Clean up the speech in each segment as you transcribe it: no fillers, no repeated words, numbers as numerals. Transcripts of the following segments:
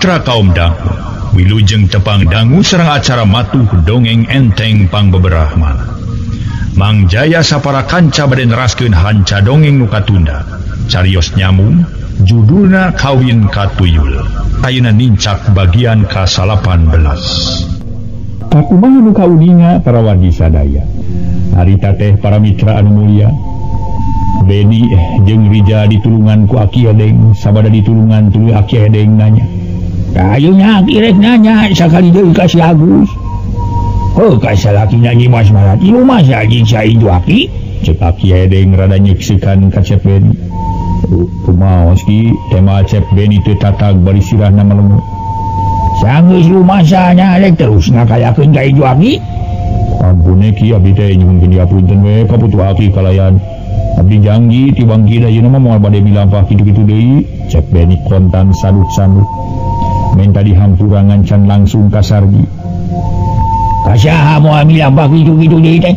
mitra kaum dangu, wilujeng tepang dangu sareng acara matuh dongeng enteng pangbeberahmana. Mang Jaya sapara kanca bade neraskeun hanca dongeng nu katunda. Carios nyamung, judulna Kawin Katuyul. Ayeuna nincak bagian ka-18. Kakumaha nu kauninga para wargi sadaya. Harita teh para mitra anu mulia. Beni jeung Rija ditulungan ku Aki Edeng, sabada ditulungan tuluy Aki Edeng nanya. Ayeuna Aki rek nanya sakali deui ka si Agus. Heuh ka salaki Nyi Mas Malati lumasa jeung si Inju Aki? Cek Aki Edeng rada nyeksikan ka Cep Beni. Kumaos ki tema Cep Beni teu tatag bari sirahna melemu. Sanggeus lumasa nya rek terus ngakayakeun ka Inju Aki? Ampun ki abdi teh nyuhunkeun diapunten we ka putu Aki kalayan. Abdi janggi tibang ki ayeuna mah moal bade milampah kitu-kitu deui. Cep Beni kontan sadut-sadut. Menta dihampura ngancan langsung ka Sarji. Ka saha moal milampah kitu-kitu deui teh?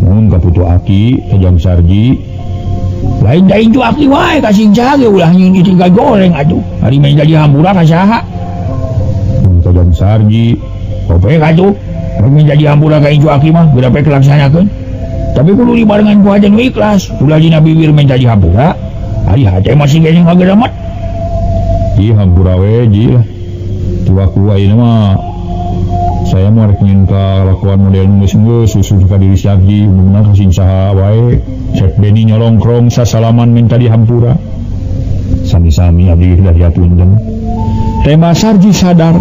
Mun ka putu Aki tajam Sarji. Lain da Inju Aki wae ka sing saha ge ulah nyieun ditinggal goreng atuh. Ari menta dihampura ka saha? Mun tajam Sarji. Kopek atuh. Mun menta dihampura ka Inju Aki mah geura pe kelaksanakeun. Tapi kudu dibarengan ku hate nu ikhlas. Ulah dina bibir menta dihampura, ari hate masih keneh ngageremet. Ih hampura we ji lah. Tuaku ayeuna mah saya mah rek nyieun kalakuan model nu geus susul ka diri Sarji umumna ka sing saha wae. Cep Beni nyolongkrong sasalaman minta dihampura. Sami-sami abdi geus diapunten. Tema Sarji sadar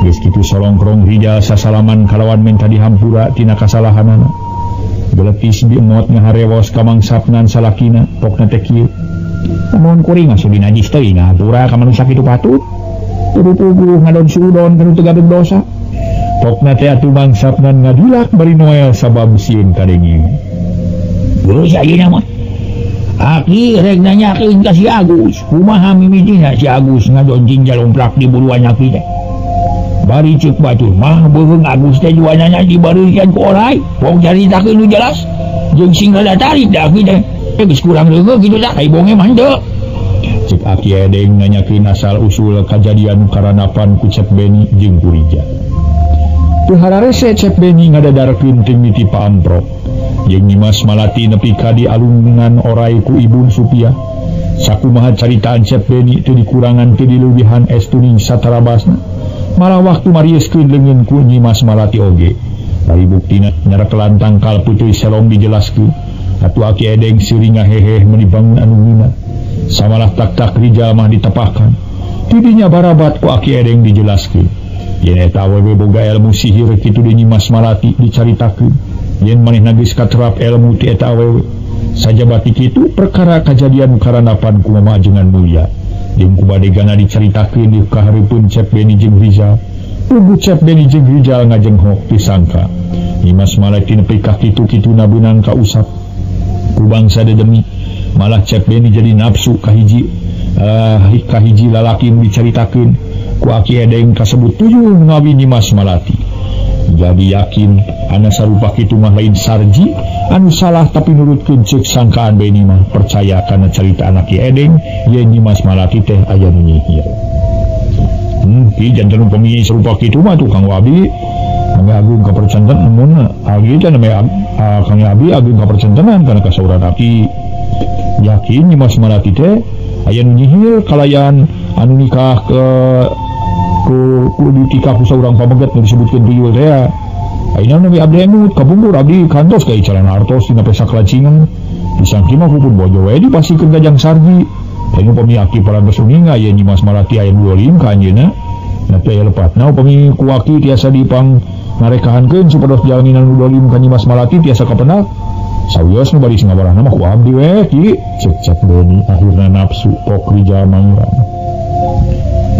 geus kitu solongkrong Rija sasalaman kalawan minta dihampura tina kasalahanana. Geletis diemot ngaharewos ka mangsapnan salakina pokna teh kieu. Mun kuring asup dina najis teuing ngahampura ka manusia kitu patut. Kudu puguh ngadon suudon kana teu gaduh dosa. Pokna teh atuh mangsapnan ngadulak bari Noel sabab sieun kadenge. Geus ayeuna mah Aki rek nanyakeun ka si Agus, kumaha mimitina si Agus ngadon jalomplak di buruan Aki teh. Bari ceuk batur mah beuheung Agus teh juanana dibareusan ku orai. Pok caritakeun nu jelas jeung sing rada tarik da Aki teh. Geus kurang leuheung kitu tah ai bonge mah henteu. Cek Aki Edeng nanyakeun asal usul kajadian karanapan ku Cep Beni jeung ku Rija. Teu hararese Cep Beni ngadadarkeun teu miti paamprok. Jeung Nyimas Malati nepi ka dialungan orai ku Ibun Supiah. Sakumaha caritaan Cep Beni teu dikurangan teu dileuwihan estuning satarabasna. Malah waktu marieskeun leungeun ku Nyimas Malati oge. Bari buktina nyarekelan tangkal puteuy selong dijelaskeun. Atuh Aki Edeng seuri ngaheheh meuni bangun anu ngina. Samalah tak-tak Rijal mah ditepahkan. Tidinya barabat ku Aki Edeng dijelaskeun. Yen eta awewe boga ilmu sihir kitu deui Nyimas Malati dicaritakeun. Yen manehna geus katerap ilmu ti eta awewe. Sajabati kitu perkara kajadian karanapan ku Mama Ajengan Mulya. Jeung ku badegana dicaritakeun di kahareupeun Cep Beni jeung Rijal. Puguh Cep Beni jeung Rijal ngajenghok disangka. Nyimas Malati nepi ka kitu-kituna beunang kausap. Ku bangsa dedemi malah Cep Beni jadi nafsu kahiji kahiji lalaki nu dicaritakeun ku Aki Edeng kasebut tuyul ngawi Nyimas Malati. Jadi yakin ana sarupa kitu mah lain Sarji anu salah tapi nurutkeun ceuk sangkaan Beni mah percaya kana carita Aki Edeng yen Nyimas Malati teh aya nu nyihir. Ki janten upami sarupa kitu mah tukang wabi mangga agung kapercanten mun abi teh name Kang Abi agung kapercantenan kana kasauran Aki. Yakin Nyimas Malati teh aya nu nyihir kalayan anu nikah ke ku ditikah ku saurang pameget nu disebutkeun tuyul teh. Ayeuna nabi abdi emut kapungkur abdi kantos ka calana artos dina pesak lacingan. Disangki mah pupun bojo we dipasikeun ka Jang Sarji. Teh upami Aki parantos uninga yen Nyimas Malati aya nu dolim ka anjeunna. Nah teh aya lepatna upami ku Aki tiasa dipang ngarekahankeun supados jalminan nu dolim ka Nyimas Malati tiasa kapenak. Sawios nu bari singabarahna mah ku abdi we ki. Cek Cep Beni akhirna nafsu pok Rijal mangurang.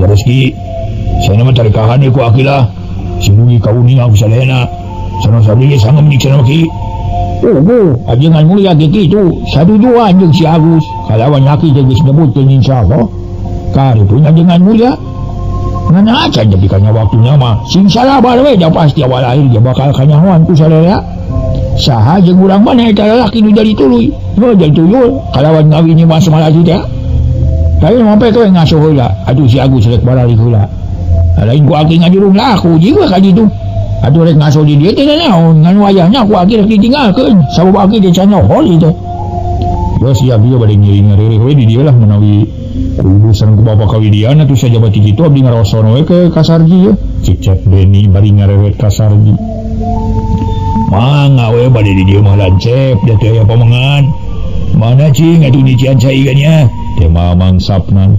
Terus ki saya mah tarikahan ku Aki lah. Sembunyi kauninga ku sadayana. Sanos abdi ge sangem dicena ki. Oh, ajengan mulia ge kitu. Saduduan jeung si Agus. Kalawan Aki teh geus nyebutkeun insyaallah. Karipun ajengan mulia. Ngan acan tapi kana waktuna mah sing salabar we da pasti awal akhir ge bakal kanyahoan ku sadaya. Saha jeung urang mana eta lalaki nu jadi tuluy. Nu jadi tuyul kalawan ngawi Nyimas Malati teh. Tapi sampai kowe ngasuh heula. Aduh si Agus rek baralik heula. Lain ku aki ngajurung laku jiga ka ditu. Atuh rek ngaso di dieu teh naon ngan wayahna ku aki rek ditinggalkeun sabab aki teh can nyohol ieu teh. Geus sia bieu bade ngiring ngareureun we di dieu lah menawi kudu sareng ku Bapak Kawidian atuh sajabati kitu abdi ngaroson we ke ka Sarji ye. Cik Cep Beni bari ngarewet ka Sarji. Mangga we bade di dieu mah lancep da teu aya pamengan. Mana cing atuh nyician cai nya? Teh Mamang Sapnan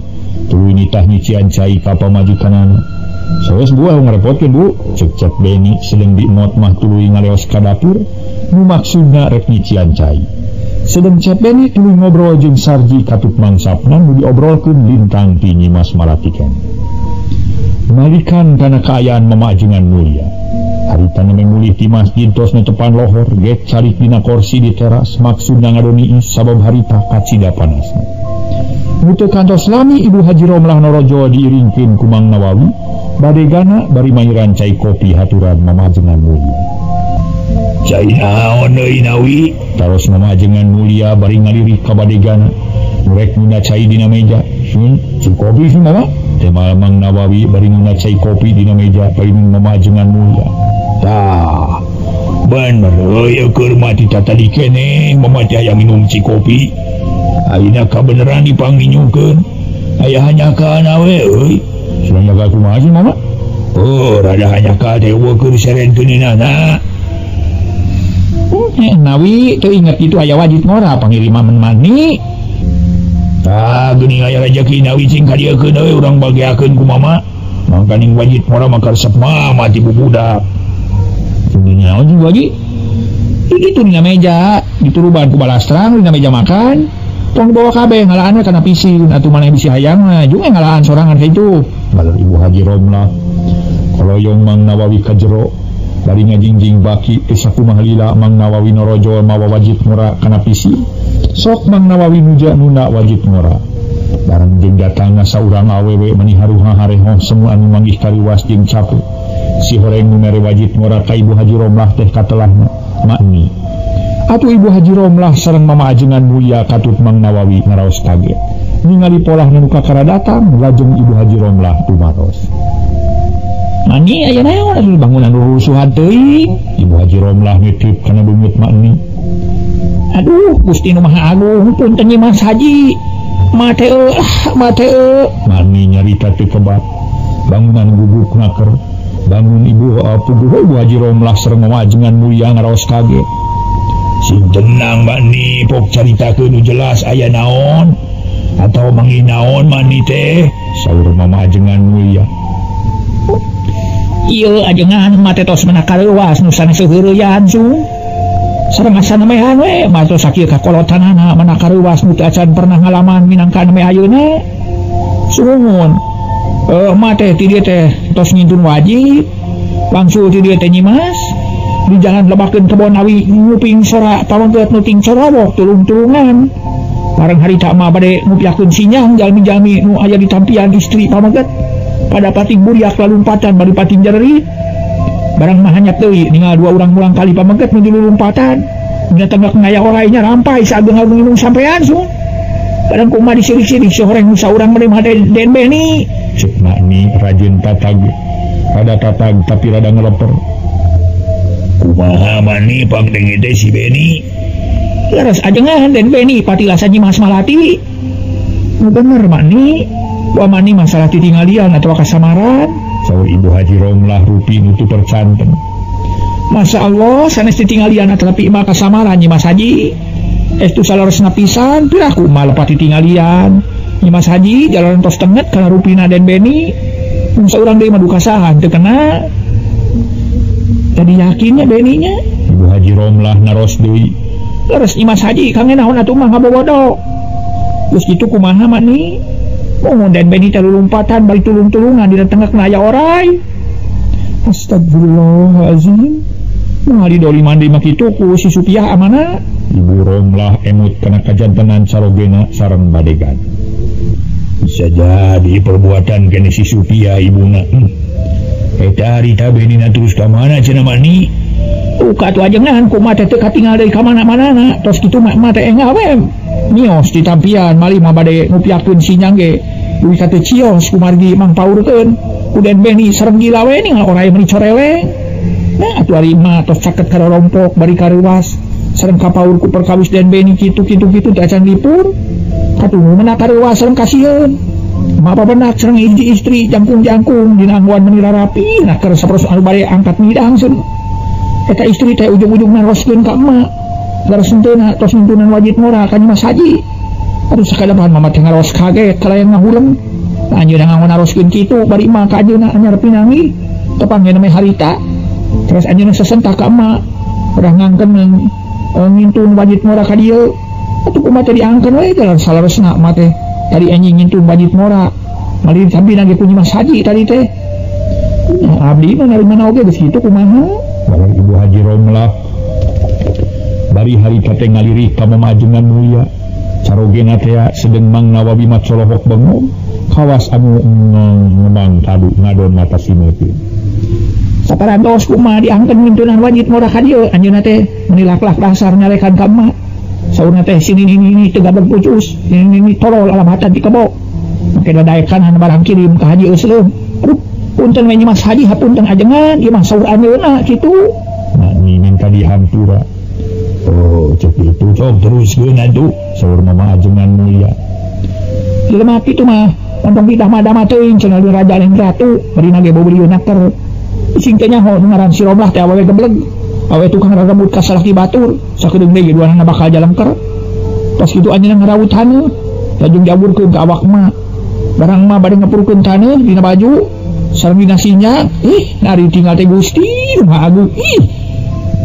tuluy nitah nyician cai ka pamajikanana. Sanes buah ngarepotkeun Bu, cek Cep Beni sedeng diemot mah tuluy ngaleos ka dapur nu maksudna rek nyician cai. Sedeng Cep Beni tuluy ngobrol jeung Sarji katut Mang Sapnan nu diobrolkeun lintang ti Nyi Mas Malatiken. Nalikan kana kaayaan mamajengan mulia. Harita nembe mulih ti masjid tos netepan lohor get calik dina korsi di teras maksudna ngadoni sabab harita kacida panasna. Nu teu kantos lami Ibu Haji Romlah Norojo diiringkeun ku Mang Nawawi badegana bari mahiran cai kopi haturan mamajengan mulia. Cai naon deui Nawi? Taros mamajengan mulia bari ngalirik ka badegana. Nu rek nguna cai dina meja. Sun, cai kopi sun mama? Teh Mang Nawawi bari nguna cai kopi dina meja bari mamajengan mulia. Tah, bener euy keur mati tatadi keneh mama teh hayang minum cai kopi. Ayeuna kabeneran dipanginyukeun. Aya hanyakan we euy. Sudah nyaga kumaha sih mama? Oh, rada hanyaka teh keur serenkeunana. Nawi teu inget itu aya wajib ngora pangiriman mani. Tah, geuning aya rejeki Nawi cing ka dieukeun euy urang bageakeun ku mama. Mangkaning wajib ngora mah resep mama ti bubudak. Geuning naon sih Bu Haji? Itu dina meja, dituruban ku balastrang dina meja makan. Tong dibawa kabeh ngalaan we kana pisin atuh maneh bisi hayang mah jeung ngalaan sorangan kitu. Baler Ibu Haji Romlah. Koloyong Mang Nawawi ka jero bari ngajingjing baki teh sakumaha lila Mang Nawawi norojol mawa wajib ngora kana pisin. Sok Mang Nawawi nuja nuna wajib ngora. Bareng jeung datangna saurang awewe mani haruha harehoh semua anu manggih kariwas jeung capek. Si horeng nu mere wajib ngora ka Ibu Haji Romlah teh katelahna makni. Atuh Ibu Haji Romlah sareng mama ajengan mulia katut Mang Nawawi ngaraos kaget. Ningali polah nu kakara datang lajeng Ibu Haji Romlah tumaros. Mani aya naon atuh bangunan rurusuhan teuing? Ibu Haji Romlah nitip kana beungeut makni. Aduh, Gusti nu Maha Agung punten Nyi Mas Haji. Mate ah, mate. Mani nyarita teu kebat. Bangunan guguk naker. Bangun Ibu puguh Ibu Haji Romlah sareng mama ajengan mulia ngaraos kaget. Sing tenang Mani, pok caritakeun nu jelas aya naon atau manggih naon Mani teh? Saur mama ajengan mulia. Ieu ajengan mate tos menak kareuwas nu sanes heureuyan sung. Sareng asana mehan we mah tos sakieu kakolotanana menak kareuwas nu teu acan pernah ngalaman minangka anu ayeuna. Suhungun. Mate ti dieu teh tos ngintun wajib. Wangsul ti dieu teh Nyimas. Di jalan lebakeun kebon awi nguping sora pamengkeut nuting corowok tulung-tulungan. Bareng harita mah bade ngupiakeun sinyang jalmi-jalmi nu aya di tampian istri pamengkeut. Pada pating buriak lalumpatan bari pating jererit. Barang mah hanyap deui ningal dua urang mulang kali pamengkeut nu dilumpatan. Dina tenggak ngaya orainya rampai saageng-agung inung sampean sun. Barang kumaha disirik-sirik si horeng nu saurang mah Den Beni. Cek makni rajin tatag. Rada tatag tapi rada ngeleper. Kumaha mani pangdenge teh si Beni? Leres ajengan Den Beni patilasan Nyi Mas Malati. Nu bener mani. Wa mani masalah titinggalian atau kasamaran. Saur Ibu Haji Romlah rupi nu teu percanten. Masya Allah sanes titinggalian atapi mah kasamaran Nyi Mas Haji. Estu saleresna pisan piraku mah lepat titinggalian. Nyi Mas Haji jalan tos tenget kana rupina Den Beni. Mun saurang deui mah duka sahan teu kena. Jadi yakinnya Beninya? Ibu Haji Romlah naros deui. Leres Nyi Mas Haji kangen naon atuh mah ngabobodo. Geus kitu kumaha mani? Mun Den Beni teh lulumpatan bari tulung-tulungan dina tengah aya orai. Astagfirullahalazim. Mah didoliman deui mah kitu ku si Supiah amana. Ibu Romlah emut kana kajantenan sarogena sareng badegan. Bisa jadi perbuatan kene si Supiah ibuna. Eta harita Benina terus ka mana cenah mani? Uka atuh ajengan kumaha teh teu katingal deui ka mana-manana. Tos kitu mah teh enggal we. Mios di tampian malih mah bade ngupiakeun sinyang ge. Duwi ka teu cios kumargi mangpaurkeun. Ku Den Beni sareng gila we ningal oray meni coreleng. Nah atuh ari mah tos caket ka rompok bari kareuwas sareng kapaur ku perkawis Den Beni kitu kitu kitu teh acan lipur. Katunggu mah kareuwas sareng kasieun. Mah papenak sareng hiji istri jangkung-jangkung dina angguan meni rarapi nah keur saperos anu bade angkat midang seun. Eta istri teh ujung-ujungna naroskeun ka emak. Leres henteu tos nuntunan wajib ngora ka Nyi Mas Haji. Aduh sakadapahan mama teh ngaraos kaget kalayan ngahuleng. Anjeunna ngangon naroskeun kitu bari emak ka anjeunna anyar pinangi tepang ge namanya harita. Terus anjeunna sesentak ka emak udah ngangkeun ngintun wajib ngora ka dieu. Atuh kumaha teh diangkeun we jalan salaresna emak teh. Tadi anjing ngintun wajib ngora. Mali sampina ge ku Nyi Mas Haji tadi teh. Nah, abdi mah narima oge geus kitu kumaha? Balar Ibu Haji Romlah bari harita teh ngalirih ka Mama Ajengan Mulia. Carogena teh sedeng Mang Nawawi mah colohok bengong kawas anu ngemang kadu ngadon mata simeuteuh. Saparantos kumaha diangkeun ngintunan wajib ngora ka dieu anjeunna teh meuni lak-lak dasar nyarekan ka emak. Saurna teh sini ini teu gablek pucus, ini ini tolol alamatan ti kebo. Make dadaekan barang kirim ka Haji Eusleum. Aduh, punten we Nyi Mas Haji hapunten ajengan ieu mah saur anjeunna kitu. Nah, minta dihampura. Oh, cek itu sok teruskeun atuh saur Mama Ajengan Mulia. Jelema kitu mah ontong bidah mah dama teuing cenah raja lain ratu barina ge bobeureun naker. Ising teh nyaho ngaran si Romlah teh awewe gebleg. Awewe tukang rarebut ka salaki batur, sakedeung deui duanana bakal jalengker. Tos kitu anjeunna ngarawut taneuh, lajeng diaburkeun ka awak mah. Barang mah bade ngepurkeun taneuh dina baju sareng dina sinyang, ih nari tinggal teh Gusti Maha Agung. Ih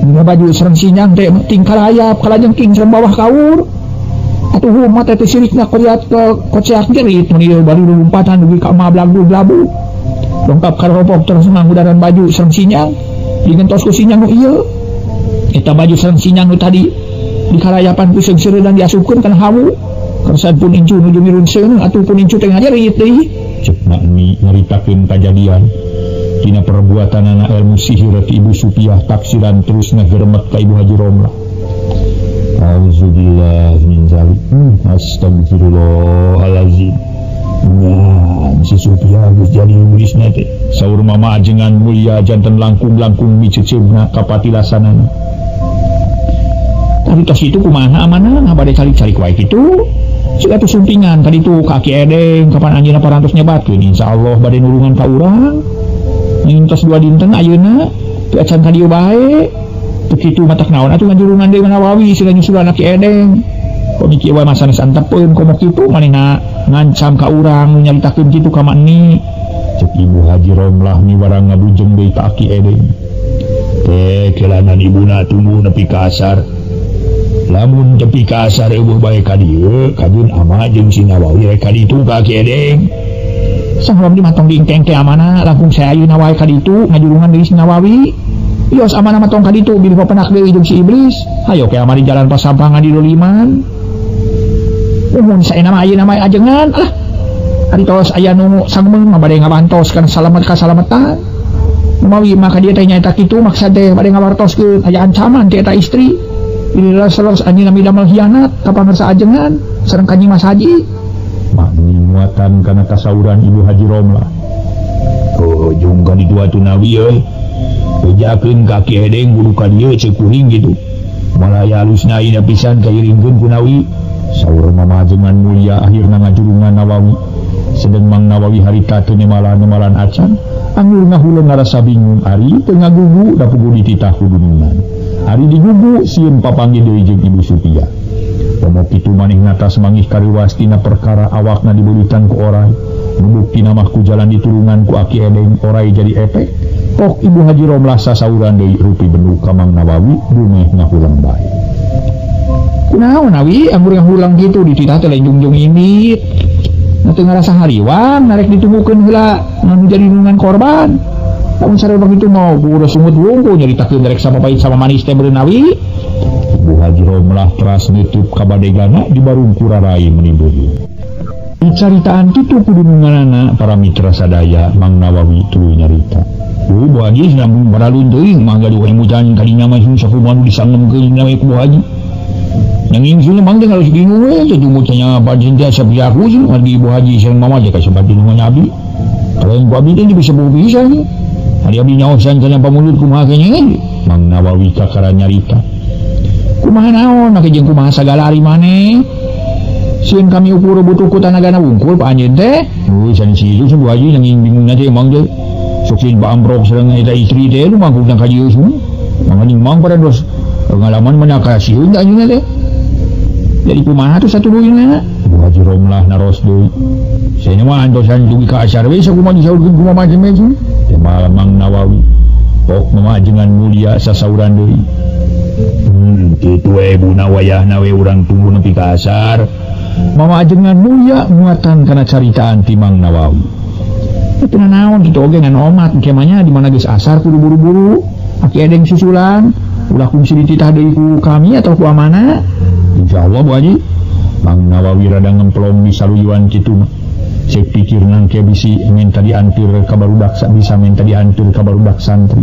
dina baju sareng sinyang teh tingkah layap kalajengking sareng bawah kaur. Atuh mah teh sirikna koriat ke koceak jerit mun ieu bari lumpatan dugi ka emak blagdu-blabu. Lengkap karopok terus manggudaran baju sareng sinyang digentos ku sinyang nu ieu. Eta baju sareng sinyang nu tadi dikarayapan ku seungseureun diasupkeun kana hawu. Kersan pun incu nuju mirun seuneu atuh pun incu teh ngajerit deui. Cek makni nyaritakeun kajadian dina perbuatanana ilmu sihir ti Ibu Supiah taksiran terus ngageremet ka Ibu Haji Romlah. Auzubillah min zalik. Astagfirullahalazim. Nya si Supiah geus jadi iblisna teh. Saur Mama Ajengan Mulia janten langkung-langkung miceceubna ka patilasanana. Tadi tos itu kumaha amanah bade calik-calik wae kitu. Siga tuh sumpingan tadi tuh kaki edeng kapan anjeunna parantos nyebatkeun insyaallah bade nulungan ka urang. Ngintos dua dinten ayeuna teu acan ka dieu bae. Teu kitu matak naon atuh ngajurungan deui Nawawi sila nyusulan aki edeng. Komi kieu wae mah sanes antepeun komo kitu manehna ngancam ka urang nyaritakeun kitu ka Makni. Cek Ibu Haji Romlah miwarang ngabujeng deui ka aki edeng. Teh kelanan ibuna tunggu nepi ka asar. Lamun tepi ka asar eueuh bae ka dieu kajun ama jeung si Nawawi rek ka ditu ka Aki Edeng. Sangrom di matong diingkeng teh amana langkung saya ayeuna wae ka ditu ngajurungan deui si Nawawi. Ios amana matong ka ditu bilih papenak deui jeung si iblis. Hayo ke amari jalan pasampangan di Doliman. Mun saena mah ayeuna mah ajengan lah. Ari tos aya nu sangmeung mah bade ngabantos kana salamet ka salametan. Mawi mah ka dieu teh nyaeta kitu maksad teh bade ngawartoskeun aya ancaman ti eta istri. Inilah selos anjeunna midamel hianat ka pangersa ajengan sareng ka Nyi Mas Haji. Makni muatan kana kasauran Ibu Haji Romlah. Oh, jung ka ditu atuh Nawi euy. Bejakeun ka Ki Edeng kudu ka dieu ceuk kuring kitu. Malaya alusna ayeuna pisan kairingkeun ku Nawi. Saur Mama Ajengan Mulia akhirna ngajurungan Nawawi. Sedeng Mang Nawawi harita teu nemalan-nemalan acan, anggur ngahuleng ngarasa bingung ari teu ngagugu da puguh dititah ku dunungan. Ari digugu sieun papanggih deui jeung Ibu Supiah. Komo kitu manehna tas mangih kareuwas tina perkara awakna dibeulitan ku oray. Nu buktina mah ku jalan ditulungan ku Aki Edeng oray jadi epek. Pok Ibu Haji Romlah sasauran deui rupi benuk ka Mang Nawawi dumeh ngahuleng bae. Kunaon Nawi anggur ngahuleng kitu dititah teh lain jungjung imit. Nu teu ngarasa hariwang narek ditunggukeun heula nu jadi nulungan korban. Lamun sareng begitu mau kudu sungut wungku nyaritakeun rek sama pahit sama manis teh meureun Nawi. Ibu Haji Romlah teras nutup kabadegana di barung kurarai menimbul. Dicaritaan kitu kudununganana para mitra sadaya Mang Nawawi tuluy nyarita. Bu Haji lamun baralun teuing mah gaduh emutan kadinya mah sakumaha nu disangemkeun dina we ku Bu Haji. Nanging sih mang teh harus bingung we teh jumutnya badan teh sapiaku sih di Ibu Haji sareng mama jaga sabat dunungan abi. Kalayan ku abdi teh bisa buku pisan nih. Ari abdi nyaosan kana pamulut kumaha keneh? Mang Nawawi kakara nyarita. Kumaha naon make jeung kumaha sagala ari maneh? Sieun kami ukur butuh ku tanagana wungkul Pak anjeun teh. Heuh sanes kitu Bu Haji nanging bingungna teh emang teh. Sok sieun paamprok sareng eta istri teh nu mangkukna ka dieu semua. Manganing mang pada dos pengalaman mana kasieun teh anjeunna teh. Jadi kumaha tuh satuluyna? Bu Haji Romlah naros deui. Saena mah antosan dugi ka asar we sakumaha disaurkeun kumaha macem-macem. Teh Mang Nawawi. Pok mama ajengan mulia sasauran deui. Kitu we buna wayahna we urang tunggu nepi ka asar. Mama ajengan mulia muatan kana caritaan ti Mang Nawawi. Teu naon kitu oge ngan omat kemanya di mana geus asar kudu buru-buru. Aki edeng susulan, ulah kungsi dititah deui ku kami atau ku amana. Insyaallah Bu Haji. Mang Nawawi rada ngemplong di saluyuan kitu mah. Cek pikir nangke bisi minta diantir ka barudak bisa minta diantir ka barudak santri.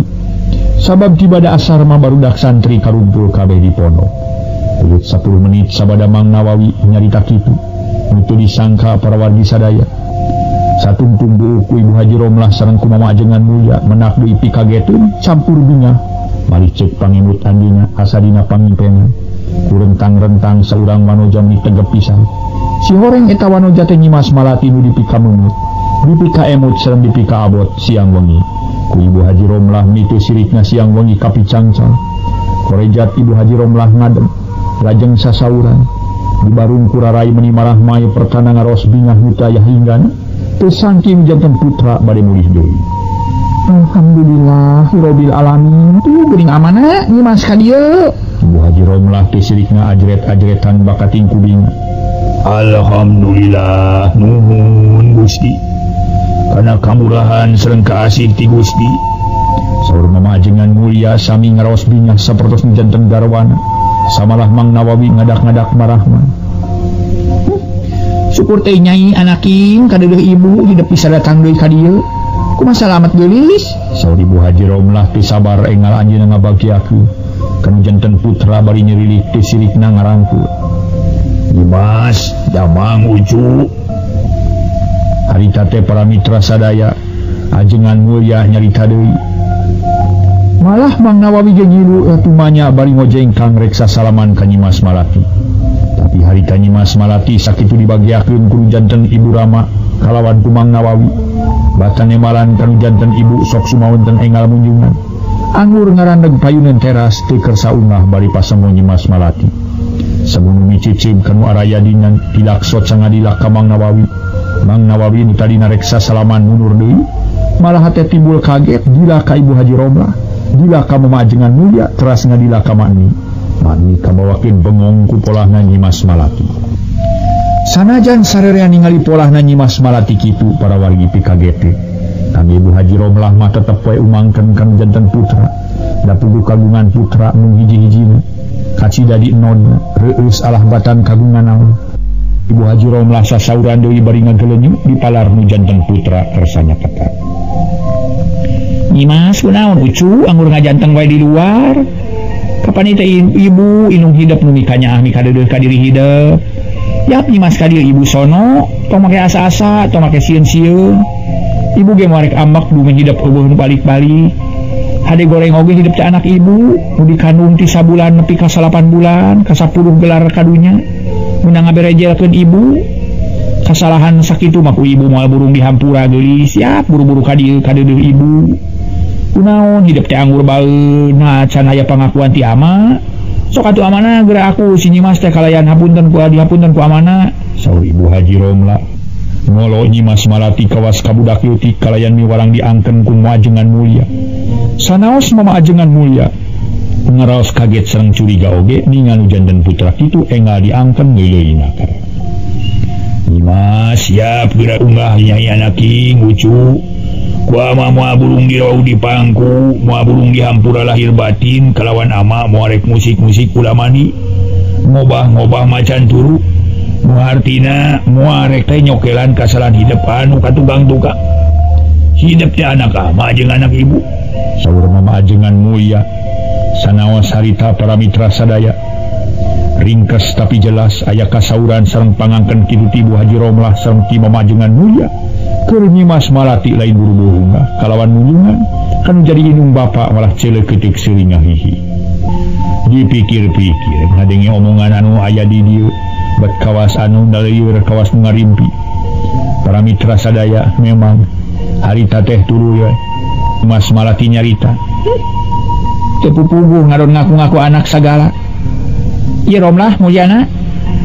Sabab tibada asar mah barudak santri karumpul kabeh di pondok. Urut 10 menit sabada Mang Nawawi nyarita kitu. Mutu disangka para wargi sadaya. Satungtung buuk ku Ibu Haji Romlah sareng ku Mama ajengan mulia menak deui pikagetun campur bingah. Mari cek pangimut anjeunna asa dina pangimpenan. Ku rentang-rentang saurang wanoja meni tegep pisan. Si horeng eta wanoja teh Nyimas Malati nu dipikameumut, dipikaemut sareng dipikaabot siang wengi. Ku Ibu Haji Romlah mitu sirikna siang wengi kapicangcang. Korejat Ibu Haji Romlah ngadem, lajeng sasauran. Di barung kurarai meni marah mai pertana ngaros bingah hutayah hinggana, teu sangking janten putra bade mulih deui. Alhamdulillah rabbil alamin. Tuh geuning amanah Nyimas ka dieu. Ibu Haji Romlah teh sirikna ajret-ajretan bakating ku bingah. Alhamdulillah nuhun Gusti. Kana kamurahan sareng kaasih ti Gusti. Saur Mama ajengan mulia sami ngaraos bingah sapertos janten garwana. Samalah Mang Nawawi ngadak-ngadak marahman. Syukur teh nyai anaking kadeudeuh ibu hidup bisa datang deui ka dieu. Kumaha salamet geulis? Saur Ibu Haji Romlah teu sabar engal anjeunna ngabagiakeun. Kanu janten putra bari nyerilik teh sirikna ngarangkul. Dimas, damang ucu. Harita teh para mitra sadaya ajengan mulia nyarita deui. Malah Mang Nawawi ge ngilu tumanya bari ngojengkang reksa salaman ka Nyimas Malati. Tapi harita Nyimas Malati sakitu dibagiakeun ku janten Ibu Rama kalawan ku Mang Nawawi. Batan nemalan kanu janten ibu sok sumawonten engal munjungan. Anggur ngarandeg payuneun teras teu kersa ungah bari pasemo Nyimas Malati. Sabunu micicib kanu araya dinan dilaksot sangadilak ka Mang Nawawi. Mang Nawawi nu tadina reksa salaman mundur deui. Malah hate timbul kaget dila ka Ibu Haji Romlah, dila ka Mama ajengan mulia teras ngadila ka Mani. Mani kabawakeun bengong ku polahna Nyimas Malati. Sanajan sarerea ningali polahna Nyimas Malati kitu para wargi pikagete. Kami Ibu Haji Romlah mah tetep we umangkeun kanu janten putra. Da puguh kagungan putra nu hiji-hijina. Kacida di enodna reueus alah batan kagungan naon. Ibu Haji Romlah sasauran deui bari ngagelenyuk di palar nu janten putra kersa nyaketan. Nyimas kunaon ucu anggur ngajanteng wae di luar. Kapan teh ibu inung hidep nu mikanyaah mikadeudeuh ka diri hidep. Yap Nyimas ka dieu ibu sono tong make asa-asa tong make sieun-sieun. Ibu ge moarek ambek dume hidep eueuh nu balik-balik. Hade goreng oge hidep teh anak ibu nu dikandung ti sabulan nepi ka 8 bulan ka 10 gelar kadunya. Mun ngaberejelkeun ibu kasalahan sakitu mah ku ibu moal burung dihampura geulis. Siap buru-buru ka dieu kadeudeuh ibu. Kunaon hidep teh anggur baeun nah can aya pangakuan ti ama. Sok atuh amana geura aku si Nyimas teh kalayan hapunten ku adi hapunten ku amana. Saur Ibu Haji Romlah. Ngolo Nyimas Malati kawas ka budak leutik kalayan miwarang diangken ku ajengan mulia. Sanaos Mama ajengan mulia ngaraos kaget sareng curiga oge ningal nu janten putra kitu engal diangken geuleuy nakar. Nyimas siap geura unggah nyai anaking ucu. Ku ama moal burung dirau di pangku, moal burung dihampura lahir batin kalawan ama moal rek musik-musik ulamani. Ngobah-ngobah macan turu. Nu hartina moal rek teh nyokelan kasalahan hidep anu katugang-tukang. Hidep teh anak ama jeung anak ibu. Saur Mama ajengan mulia sanaos harita para mitra sadaya. Ringkes tapi jelas aya kasauran sareng pangangken kitu ti Ibu Haji Romlah sareng ti Mama ajengan mulia. Keur Nyimas Malati lain buru-buru kalawan munjungan kan jadi inung bapak malah celeketik seuri ngahihi. Dipikir-pikir ngadenge omongan anu aya di dieu bet kawas anu daleueur kawas nu ngarimpi. Para mitra sadaya memang harita teh tuluy Mas Malati nyarita. Teu pupuguh ngadon ngaku-ngaku anak sagala. Ieu Romlah Mulyana.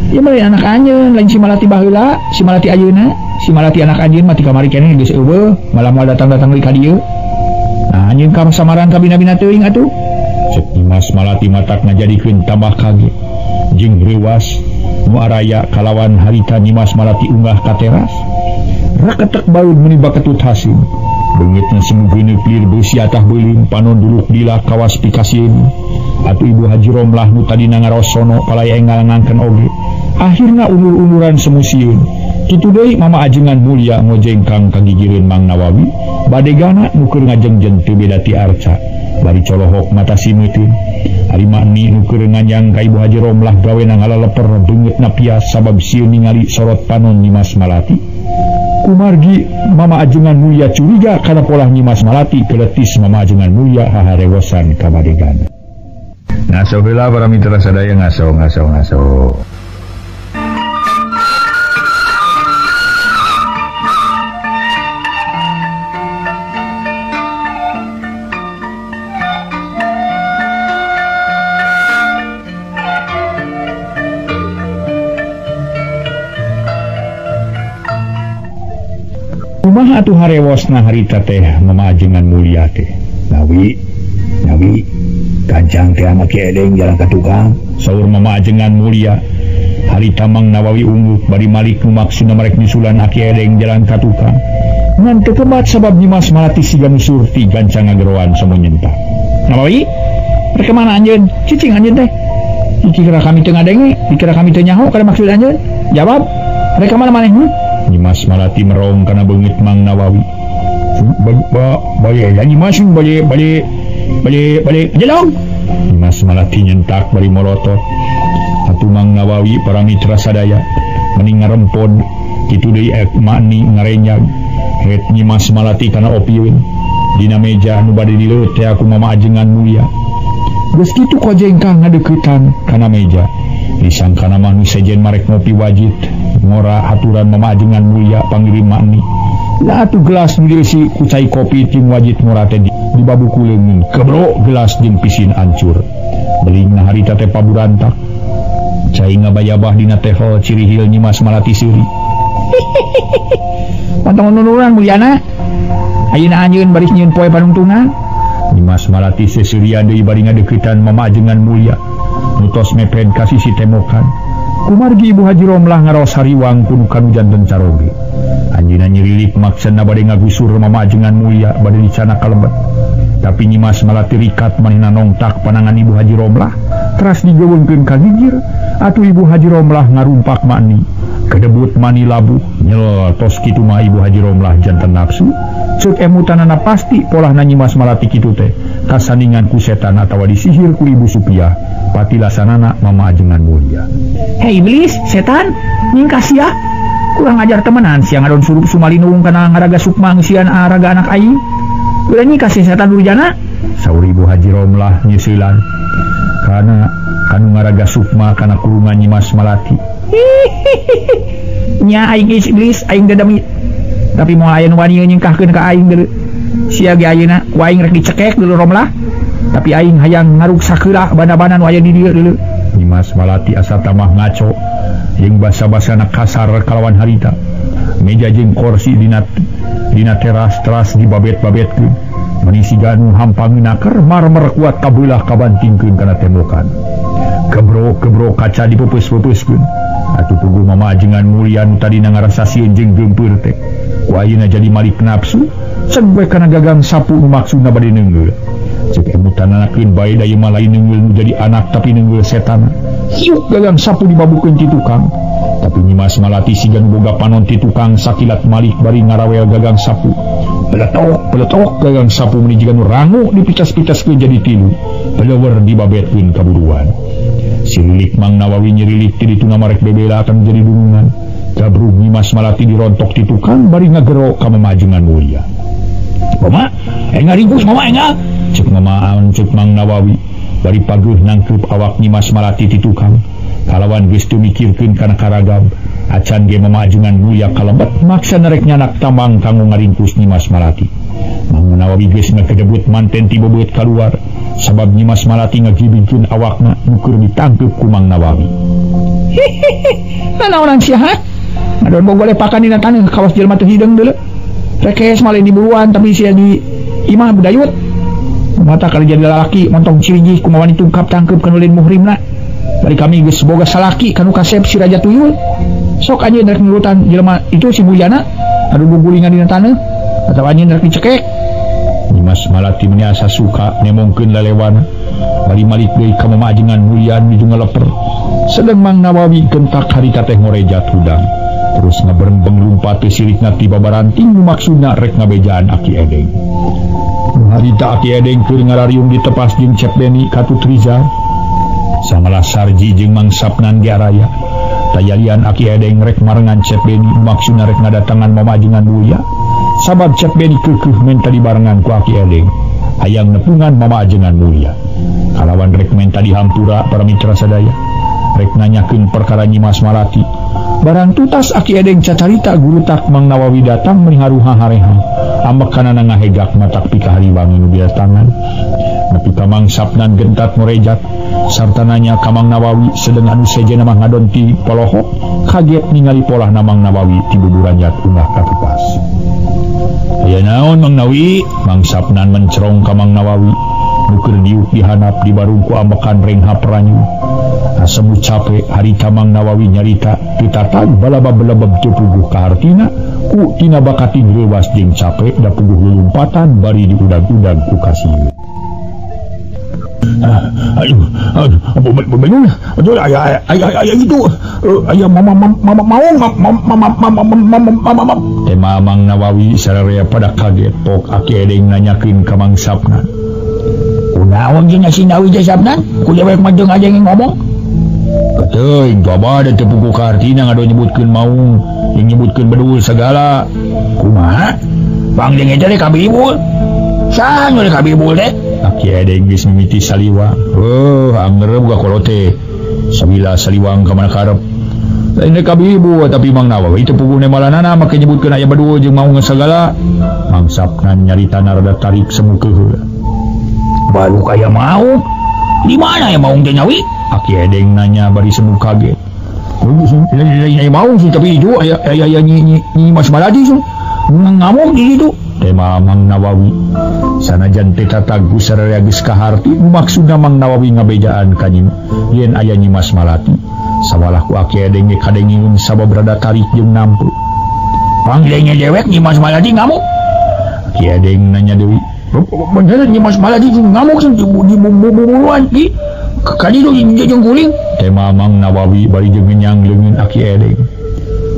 Ieu mah anak anjeun lain si Malati baheula, si Malati ayeuna, si Malati anak anjeun mah ti kamari keneh geus eueuh, malah moal datang-datang deui ka dieu. Nah anjeun ka samaran ka bina-bina teuing atuh. Cek Nyimas Malati matak ngajadikeun tambah kaget jeung reuwas nu araya kalawan harita Nyimas Malati unggah ka teras. Raketek baud meuni baketut hasim. Beungitna semu geuneuk lir beusi atah beuleum panon duluk lila kawas pikasieun. Atuh Ibu Haji Romlah nu tadina ngarosono palay enggal ngangken oge. Akhirna ulur-uluran semu sieun. Kitu deui Mama Ajengan Mulya ngojengkang kagigireun Mang Nawawi, badegana nu keur ngajengjen teu beda ti arca. Bari colohok mata simeuteun. Ari makni nu keur nganyang ka Ibu Haji Romlah gawena ngalaleper beungeutna pias sabab sieun ningali sorot panon Nyimas Malati. Kumargi Mama Ajengan Mulya curiga kana polah Nyimas Malati keletis Mama Ajengan Mulya haharewosan ka badegan. Ngaso heula para mitra sadaya ngaso ngaso ngaso. Kumaha atuh harewosna harita teh Mama Ajengan Mulya teh? Nawi, Nawi, kancang teh ama Ki Edeng jalan ka tukang. Saur Mama Ajengan Mulya. Harita Mang Nawawi ungguk bari malik nu maksudna marek nyusulan Aki Edeng jalan ka tukang. Ngan teu kebat sabab Nyimas Malati siga nu surti gancang ngageroan somo nyentak. Nawawi, rek ka mana anjeun? Cicing anjeun teh. Dikira kami teu ngadenge, dikira kami teu nyaho kana maksud anjeun? Jawab, rek ka mana maneh? Nyimas Malati merong kana beungit Mang Nawawi. Bale Nyimas bale bale bale bale jelong. Nyimas Malati nyentak bari molotot. Atuh Mang Nawawi para mitra sadaya mending ngarempod kitu deui makni ngarenyag. Het Nyimas Malati kana opieun dina meja nu bade dileueut teh aku Mama Ajengan Mulya. Geus kitu kojengkang ngadeuketan kana meja. Disangkana mah nu sejen marek ngopi wajit ngora aturan Mama Ajengan Mulya pangirim makni. Lah atuh gelas nu dieusi ku cai kopi jeung wajit ngora teh dibabuku leungeun. Kebro gelas jeung pisin ancur. Belingna harita teh paburantak. Cai ngabayabah dina tehol cirihil Nyimas Malati seuri. Pantong nunuran Mulyana. Ayeuna anjeun baris nyieun poe panungtungan. Nyimas Malati seserian deui bari ngadeuketan Mama Ajengan Mulya. Nu tos mepet ka sisi temokan. Kumargi Ibu Haji Romlah ngaraos hariwang kudu kanu janten caroge. Anjeunna nyirilik maksudna bade ngagusur Mama Ajengan Mulya bade dicana kalebet. Tapi Nyimas Malati rikat manehna nongtak panangan Ibu Haji Romlah teras digeuweungkeun ka gigir. Atuh Ibu Haji Romlah ngarumpak mani. Kedebut mani labuh nyel tos kitu mah Ibu Haji Romlah janten nafsu. Ceuk emutanana pasti polahna Nyimas Malati kitu teh kasandingan ku setan atawa disihir ku Ibu Supiah. Patilasanana Mama Ajengan Mulya. Hei iblis, setan, nyingkah sia. Kurang ajar temenan sia ngadon surup sumalinung kana ngaraga sukma ngeusian araga anak aing. Ulah nyingkah sia setan durjana. Saur Ibu Haji Romlah nyeusilan. Kana kanu ngaraga sukma kana kurungan Nyimas Malati. Nya aing iblis, aing dedemi. Tapi moal aya nu wani nyingkahkeun ka aing deuleu. Sia ge ayeuna ku aing rek dicekek deuleu Romlah. Tapi aing hayang ngaruksak heula banda-banda nu aya di dieu deuleu. Nyimas Malati asa tamah ngaco jeung basa-basana kasar kalawan harita. Meja jeung kursi dina teras teras dibabet-babetkeun. Meni siga nu hampang naker marmer kuat kabelah kabantingkeun kana tembokan. Kebro-kebro kaca dipepeus-pepeuskeun. Atuh puguh Mama Ajengan Mulya nu tadina ngarasa sieun jeung geumpeur teh. Ku ayeuna jadi malik nafsu, ceg we kana gagang sapu nu maksudna bade neungeul. Cek emutanana keun bae da ieu mah lain neungeul nu jadi anak tapi neungeul setan. Hiuk gagang sapu dibabukeun ti tukang. Tapi Nyimas Malati siga nu boga panon ti tukang sakilat malik bari ngarawel gagang sapu. Beletok beletok gagang sapu meuni jiga nu rangu dipitas-pitaskeun jadi tilu. Peleuwer dibabetkeun kaburuan. Sirilik Mang Nawawi nyirilik ti dituna marek bebela akan jadi dunungan. Gabrug Nyimas Malati dirontok ti tukang bari ngagero ka mamajengan mulya. Mama, enga ringkus mama enga. Cek mamaan cek Mang Nawawi bari paguh nangkeup awak Nyimas Malati ti tukang. Kalawan geus teu mikirkeun kana karagam, acan ge mamajengan mulya kalebet maksa nerek nyanak tambang kanggo ngaringkus Nyimas Malati. Mang Nawawi geus ngakedebut manten ti beubeut kaluar sabab Nyimas Malati ngagibingkeun awakna nu keur ditangkeup ku Mang Nawawi. Hehehe, nanaonan sia ha? Ngadon bogole pakan dina taneuh kawas jelema teu hideung deuleu. Rekes mah lain diburuan tapi sia di imah budayut. Mata kali jadi lalaki montong cirinjih kumaha wani tungkap tangkeup kanu lain muhrimna. Bari kami geus boga salaki kanu kasep si Raja Tuyul. Sok anjeun rek nurutan jelema itu si Mulyana anu gugulingan dina taneuh atawa anjeun rek dicekek. Nyimas Malati meni asa suka nemongkeun lalewana. Bari malik deui ka mamajengan Mulya nuju ngaleper. Sedeng Mang Nawawi gentak harita teh ngorejat hudang. Terus ngaberembeng lumpat teh sirikna ti babaranting nu maksudna rek ngabejaan Aki Edeng. Harita Aki Edeng keur ngarariung ditepas jeung Cep Beni katut Rizal. Samalah Sarji jeung Mang Sapnan ge araya. Tayalian Aki Edeng rek marengan Cep Beni maksudna rek ngadatangan mamajengan Mulya. Sabab Cep Beni keukeuh menta dibarengan ku Aki Edeng. Hayang nepungan mamajengan Mulya. Kalawan rek menta dihampura para mitra sadaya. Rek nanyakeun perkara Nyimas Malati. Barang tutas Aki Edeng cacarita gurutak Mang Nawawi datang meni haruha hareha. Amekanana ngahegak matak pikahariwangi nu didatangan. Nepi ka Mang Sapnan gentat ngorejat sarta nanya ka Mang Nawawi sedeng anu sejenna mah ngadon ti polohok kaget ningali polahna Mang Nawawi ti buburanjat unggah ka tepas. Aya naon Mang Nawi? Mang Sapnan mencerong ka Mang Nawawi nu keur diuk dihanap di barung ku amekan rengha peranyu. Asemu cape harita Mang Nawawi nyarita teu tatag balabab-balabab teu puguh kahartina ku tina bakati greuwas jeung cape da puguh lulumpatan bari diudag-udag ku kasieun. Aduh, aduh, bener, aduh, ayah, ayah, ayah itu, ayah mama, mama, mau, mama, mama, mama, mama. Tema Mang Nawawi sararea pada kaget pok Aki Edeng nanyakeun ka Mang Sapnan. Kunaon jeung si Nawi teh Sapnan? Ku dewek mah jeung aja ngomong. Kateuing gabada teu puguh kahartina ngado nyebutkeun maung, jeung nyebutkeun bedul segala. Kumaha? Bang jeung eta teh kabibul. Saha nu kabibul teh? Aki Edeng geus mimiti saliwang. Heuh, anger boga kolot teh. Sabila saliwang ka mana karep. Lain rek kabibu tapi Mang Nawawi teu puguh nemalanana make nyebutkeun aya bedul jeung maung segala. Mang Sapnan nyaritana rada tarik semu keheula. Baru kaya maung. Di mana ya maung teh Nawi? Aki Edeng nanya bari semu kaget. Lain maung sih tapi itu aya aya nyi Mas Malati sih. Ngamuk di situ. Tema Mang Nawawi sanajan teh tatagu sararea geus kaharti maksudna Mang Nawawi ngabejaan ka yen aya Nyimas Malati. Sawalah ku Aki Edeng ge kadengeun sabab rada tarik jeung nampu. Panggilnya dewek Nyimas Malati ngamuk. Aki Edeng nanya deui. Bener Nyimas Malati ngamuk sih di bumbu-bumbuan ki. Kadi itu jeung guling. Tema Mang Nawawi bari jeung ngenyang leungeun Aki Edeng.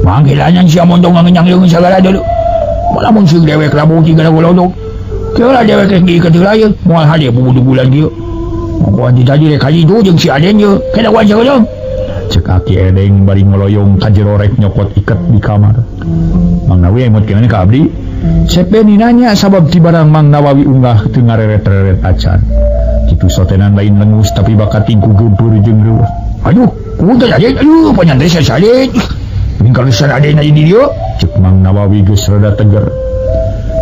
Manggilannya sia montong ngenyang leungeun sagala deuleu. Lamun sing dewek lamun tiga golodok. Kira dewek rek diikat heula ieu, moal hade bubudugulan kieu. Mangkoan ti tadi rek haji jeung si Aden ieu, kena wan sagedeung. Cek Aki Edeng bari ngoloyong ka jero rek nyokot iket di kamar. Mang Nawawi emot keneh ka abdi. Cep Beni nanya sabab ti barang Mang Nawawi unggah teu ngareret-reret acan. Kitu sotenan lain lengus tapi bakat tingku geumpeur jeung reueuh. Aduh, kudu teh Aden, aduh panyan teh si Aden. Mingkal si Aden aya di dieu. Cek Mang Nawawi geus rada teger.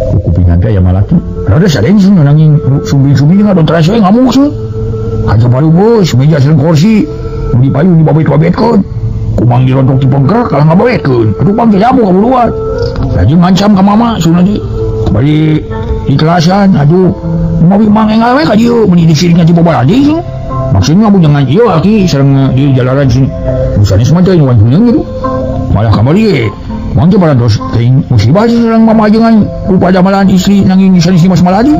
Ku kupingan teh aya Malati. Rada sadeng sih nanging sumbing-sumbing ngadon teras we ngamuk sih. Kaca baru bos, meja sareng kursi. Nu dipayung dibabet-babetkeun. Kumang dirontok di pengker kalah ngababetkeun. Aduh pang teh jamu kaburuan. Laju ngancam ka mama sunah di. Bari di kelasan aduh. Mawi mang enggal we ka dieu meuni disiringna ti bobaladi sih. Maksudnya abu jangan ieu aki sareng di jalanan sini. Sanes mah teh nu wancuneun gitu. Malah kamari ge. Mang teh parantos teuing musibah sareng mama ajengan upadamalan istri nanging sanes Mas Maladi.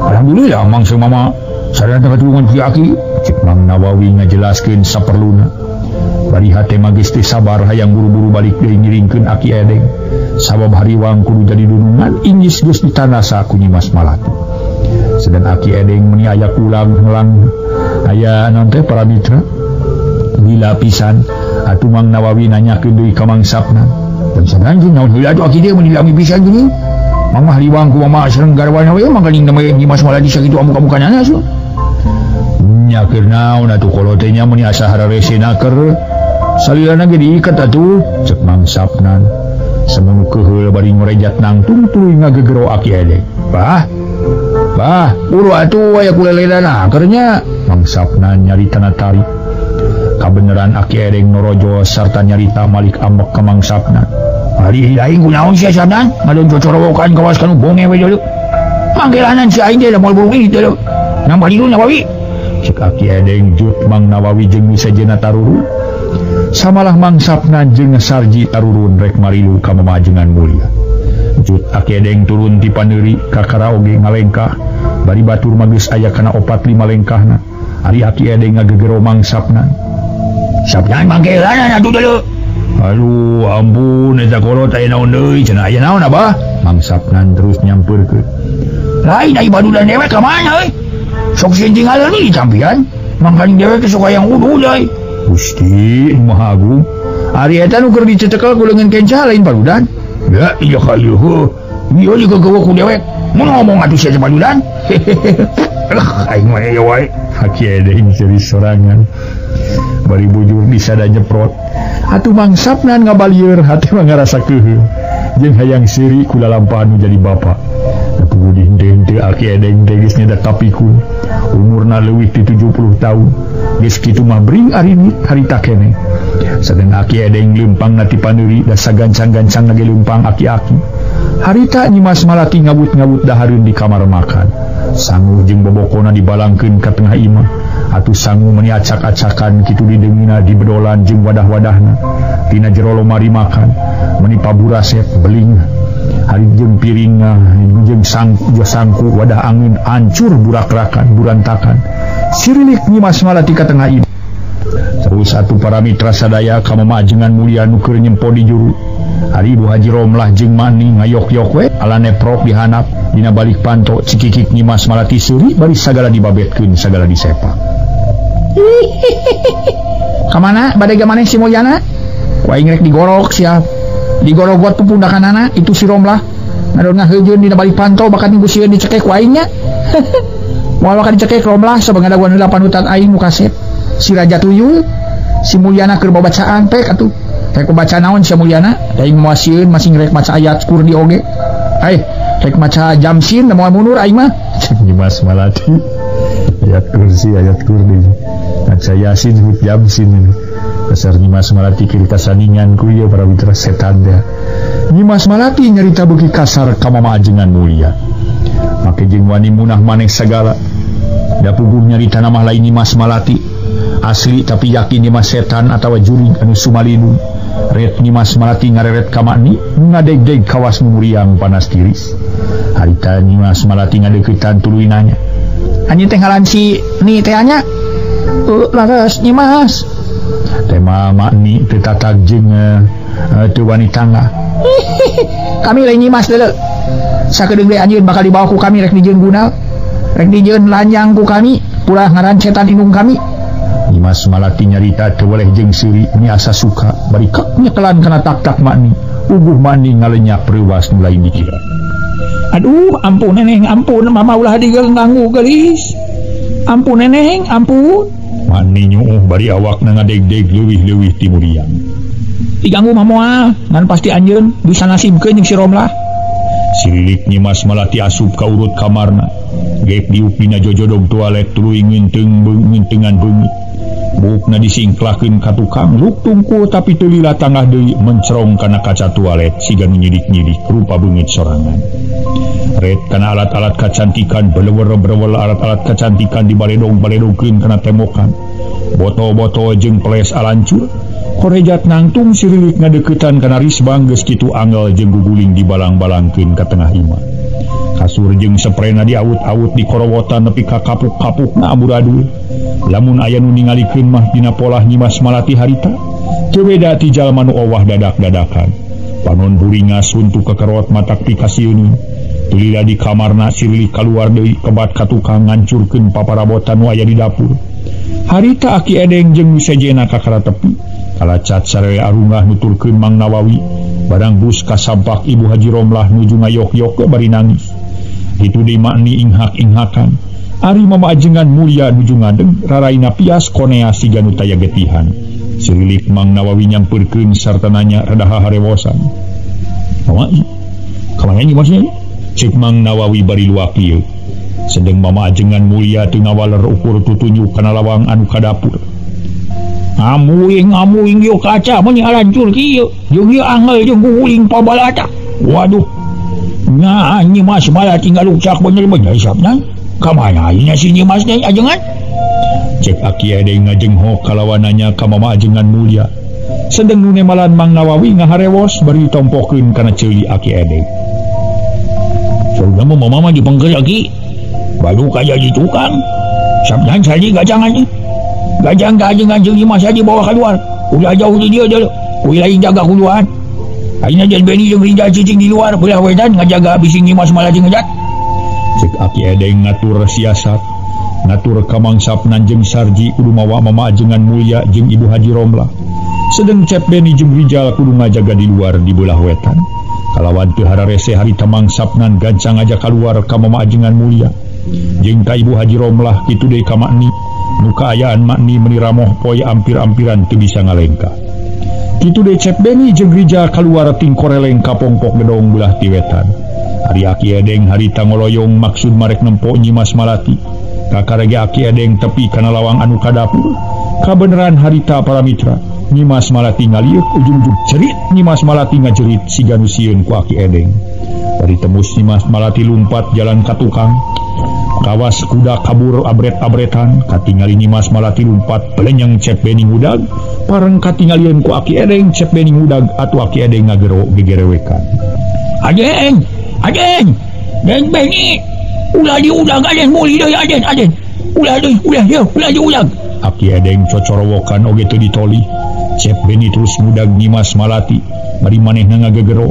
Alhamdulillah mang sareng mama sareng teh katulungan ki aki. Cek Mang Nawawi ngajelaskeun saperluna. Bari hate mah geus teu sabar hayang buru-buru balik deui ngiringkeun Aki Edeng. Sabab hariwang kudu jadi dunungan inggis geus ditanasa ku Nyimas Malati. Sedang Aki Edeng meni aya kulang ngelang aya naon teh para mitra. Lila pisan Atuh Mang Nawawi nanyakeun deui ka Mang Sapna. Dan sadanjing naon heula atuh aki teh mun dilami pisan geuning. Mang mah liwang ku mama sareng garwana we mangkaning nama Nyimas Malati sakitu amuk-amukanana asuh. Nya keur naon atuh kolot teh nya mun asa hararese naker. Salilana ge diiket atuh cek Mang Sapnan. Samono keuheul bari ngorejat nangtung tuluy ngagegero Aki Edeng. Bah. Bah, buru atuh aya kulelena nakernya. Mang Sapnan nyarita na tarik. Kabeneran Aki Edeng norojo sarta nyarita malik ambek ka Mang Sapnan. Ari aing kunaon sia Sapnan? Ngadon cocorowokan kawas kanu bonge we deuleu. Manggelanan si aing teh moal burung ieu deuleu. Nambah dieu Nawawi. Cek Aki Edeng jut Mang Nawawi jeung sejenna tarurun. Samalah Mang Sapnan jeung Sarji tarurun rek marilu ka mamajengan mulia. Jut Aki Edeng turun ti pandeuri kakara oge ngalengkah. Bari batur mah geus aya kana 4-5 lengkahna. Ari Aki Edeng ngagegero Mang Sapnan. Sapnan manggelanan atuh deuleu. Aduh ampun eta kolot aya naon deui cenah aya naon abah? Mang Sapnan terus nyampeurkeun. Lain ai badudan dewek ka mana euy? Sok sieun tinggalan ieu campian. Mangkaning dewek sok hayang uduh deui. Gusti Maha Agung. Ari eta nu keur dicetekel ku leungeun kenca lain badudan. Ya iya ka ieu heuh. Ieu juga geuweuh ku dewek. Mun ngomong atuh sia badudan. Lah aing mah ieu wae. Aki Edeng seuri sorangan. Bari bujur disada nyeprot. Atuh Mang Sapnan ngabalieur hate mah ngarasa keuheul. Jeung hayang seuri ku lalampahan nu jadi bapa. Tapi di henteu-henteu Aki Edeng teh geus nyedak kapikun. Umurna leuwih ti 70 tahun. Geus kitu mah bring arinit harita keneh. Sadeng Aki Edeng leumpang ti pandeuri da sagancang-gancang ge leumpang aki-aki. Harita Nyimas Malati ngabut-ngabut dahareun di kamar makan. Sangu jeung bobokona dibalangkeun ka tengah imah. Atuh sangu meuni acak-acakan kitu dideungina di bedolan jeung wadah-wadahna. Tina jero lomari makan meuni paburaset beling. Hari jeung piringna jeung sangku wadah angin ancur burakrakan burantakan. Sirilik Nyimas Malati ka tengah imah. Terus atuh para mitra sadaya ka mamajengan mulia nu keur nyempo di juru. Ari Ibu Haji Romlah jeung Mani ngayok-yok we ala neprok dihanap dina balik panto cikikik Nyimas Malati seuri bari sagala dibabetkeun sagala disepak. Ka mana bade ga maneh si Mulyana? Ku aing rek digorok sia. Digorogot pupundakanana itu si Romlah. Ngadon ngaheujeun dina balik panto bakal minggu sieun dicekek ku aing nya. Moal bakal dicekek Romlah sabab ngadaguan heula panutan aing nu kasep. Si Raja Tuyul, si Mulyana keur babacaan pek atuh. Rek baca naon si Mulyana? Aing moal sieun masih rek maca ayat Kurdi oge. Ai, rek maca Jamsin moal mundur aing mah. Cek Nyimas Malati. Ayat kursi, ayat Kurdi. Maca Yasin sebut Jamsin ini. Dasar Nyimas Malati keur kasandingan ku ieu para mitra setan teh. Nyimas Malati nyarita beuki kasar ka mamajengan mulia. Make jeung wani munah maneh sagala. Da puguh nyarita mah lain Nyimas Malati. Asli tapi yakin Nyimas setan atawa jurig anu sumalindung. Ret Nyimas Malati ngareret ka makni ngadegdeg kawas nu muriang panas tiris. Harita Nyimas Malati ngadeuketan tuluy nanya. Anjeun teh ngaran si ni teh nya? Laras Nyimas. Tema makni teu tatag jeung teu wani tangah. Kami lain Nyimas deuleu. Sakedeung deui anjeun bakal dibawa ku kami rek dijieun gunal. Rek dijieun lanjang ku kami, ulah ngaran setan indung kami. Nyimas Malati nyarita teu weleh jeung seuri ni asa suka bari kek nyekelan kana tak-tak makni. Uguh makni ngalenyak reuwas nu lain dikira. Aduh, ampun neneng, ampun mama ulah diganggu geulis. Ampun neneng, ampun. Makni nyuuh bari awakna ngadegdeg leuwih-leuwih ti muriang. Diganggu mah moal, ngan pasti anjeun bisa nasibkeun jeung si Romlah. Sirilik Nyimas Malati asup ka urut kamarna. Gep diuk dina jojodog toilet tuluy nginteng ngintengan beungit. Buukna disingklahkeun ka tukang luk tungku tapi teu lila tangah deui mencerong kana kaca toilet siga nu nyidik-nyidik rupa beungit sorangan. Ret kana alat-alat kacantikan belewer-berewel alat-alat kacantikan dibaledong-baledongkeun kana tembokan. Botol-botol jeung peles alancur. Korejat nangtung sirilik ngadeuketan kana risbang geus kitu angel jeung guguling dibalang-balangkeun ka tengah imah. Kasur jeung seprena diawut-awut di korowotan nepi ka kapuk-kapukna amburadul. Lamun aya nu ningalikeun mah dina polah Nyimas Malati harita, teu beda ti jalma nu owah dadak-dadakan. Panon buringas huntu kekerot matak pikasieun. Tulila di kamarna sirilik kaluar deui kebat ka tukang ngancurkeun paparabotan nu aya di dapur. Harita Aki Edeng jeung nu sejena kakara tepi. Kalacat sarere arungah nuturkeun Mang Nawawi barang bus kasampak Ibu Haji Romlah nuju ngayok-yok bari nangis. Kitu deui makni inghak-inghakan. Ari Mama Ajengan Mulia nuju ngadeg raraina pias konea siga nu taya getihan. Sirilik Mang Nawawi nyampeurkeun sarta nanya rada haharewosan. Mama, kamana nyi masnya? Cek Mang Nawawi bari luak ieu. Sedeng Mama Ajengan Mulia teu ngawaler ukur tutunjuk kana lawang anu ka dapur. Amuing ieu kaca meuni arancur kieu. Jeung ieu angel jeung guling pabalata. Waduh. Nah, Nyi Mas Malati ngalukcak bener-bener sabna. Kamana ieu si Nyi Mas teh ajengan? Cek Aki Edeng ngajenghok kalawan nanya ka Mama Ajengan Mulia. Sedeng nu nemalan Mang Nawawi ngaharewos bari ditompokeun kana ceuli Aki Edeng. Saurna mah mama mah dipengker aki. Baru kaya di tukang. Sabdan saji gajangan ni. Gajang ka ajengan jeung Nyi Mas dibawa keluar. Ulah jauh di dia deuleu. Kuy lain jaga kuluan. Ayeuna jeung Beni jeung Rijal cicing di luar belah wedan ngajaga bising Nyi Mas Malati ngejat. Cek Aki Edeng ngatur siasat. Ngatur ka Mang Sapnan jeung Sarji kudu mawa Mama Ajengan Mulia jeung Ibu Haji Romlah. Sedeng Cep Beni jeung Rijal kudu ngajaga di luar di belah wetan. Kalawan teu hararese harita Mang Sapnan gancang aja kaluar ka Mama Ajengan Mulia jeung ka Ibu Haji Romlah kitu deui ka Makni. Nu kaayaan Makni meuni ramoh poe ampir-ampiran teu bisa ngalengkah. Kitu deui Cep Beni jeung Rijal kaluar tingkoreleng ka pongpok gedong belah ti wetan. Ari Aki Edeng harita ngoloyong maksud marek nempo Nyi Mas Malati. Kakarege Aki Edeng tepi kana lawang anu ka dapur. Kabeneran harita para mitra, Nyi Mas Malati ngalieuk ujung-ujung cerit. Nyi Mas Malati ngajerit siga nu sieun ku Aki Edeng. Bari tembus Nyi Mas Malati lumpat jalan ka tukang. Kawas kuda kabur abret-abretan, katingali Nyi Mas Malati lumpat pelenyeng Cep Beni ngudag, pareng katingalieun ku Aki Edeng Cep Beni ngudag atuh Aki Edeng ngagero gegerewekan. Ajeng, Ajeng, Den Beni, ulah diudag ajen muli deui ajen, ajen. Ulah deui, ulah deui, ulah diudag. Aki Edeng cocorowokan oge teu ditoli. Cep Beni terus ngudag Nyi Mas Malati, bari manehna ngagegero.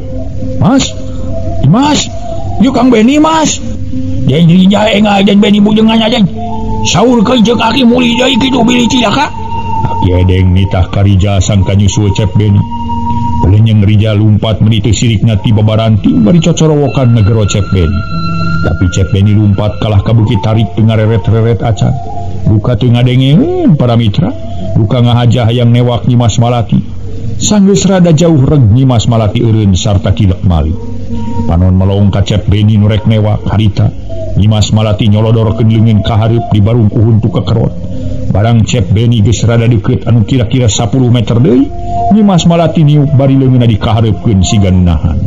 Mas, Mas, yuk Kang Beni Mas. Den Rijal engal den Beni bujengan ajen. Saurkeun ceuk Aki muli deui kitu bilih cilaka. Aki Edeng nitah ka Rijal sangka nyusul Cep Beni. Pelenyeng Rijal lumpat meuni teu sirikna ti babaranting bari cocorowokan ngagero Cep Beni. Tapi Cep Beni lumpat kalah ka beuki tarik teu ngareret-reret acan. Duka teu ngadengeun para mitra, duka ngahaja hayang newak Nyi Mas Malati. Sanggeus rada jauh reg Nyi Mas Malati eureun sarta kilek mali. Panon melong ka Cep Beni nu rek newak harita. Nyi Mas Malati nyolodorkeun leungeun ka hareup di barungku huntu kekerot. Barang Cep Beni geus rada deukeut anu kira-kira 10 meter deui, Nyi Mas Malati niup bari leungeunna dikahareupkeun siga nu nahan.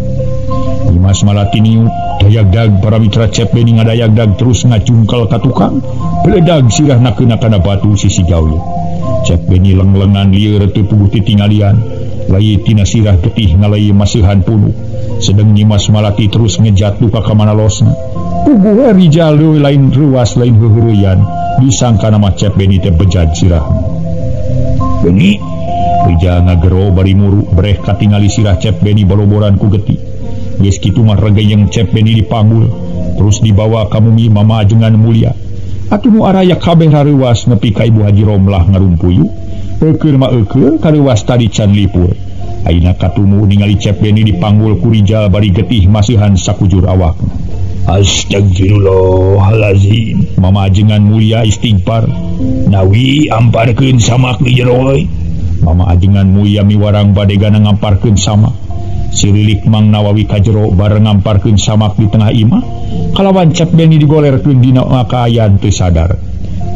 Nyi Mas Malati niup dayagdag para mitra Cep Beni ngadayagdag terus ngacungkel ka tukang, beledag sirahna keuna kana batu sisi gawe. Cep Beni lenglengan lieur teu puguh titingalian, layi tina sirah getih ngalayi maseuhan punuk. Sedeng Nyi Mas Malati terus ngejat duka ka mana losna. Puguh Rijal deui lain ruas lain heuheureyan, disangka nama Cep Beni teh bejad sirahna. Beni, Rijal ngagero bari muru breh katingali sirah Cep Beni baloboran ku getih. Geus kitu mah regeyeng Cep Beni dipanggul, terus dibawa ka mumi Mama Ajengan Mulia. Atuh nu araya kabeh rareuwas nepi ka Ibu Haji Romlah ngarumpuyu. Eukeur mah eukeur kareuwas tadi can lipur. Ayeuna katumu ningali Cep Beni dipanggul ku Rijal bari getih masihan sakujur awakna. Astagfirullahalazim. Mama Ajengan Mulia istighfar. Nawi amparkeun samak di jero euy. Mama Ajengan Mulia miwarang badegana ngamparkeun samak. Sirilik Mang Nawawi ka jero bareng ngamparkeun samak di tengah imah. Kalawan Cep Beni digolerkeun dina kaayaan teu sadar.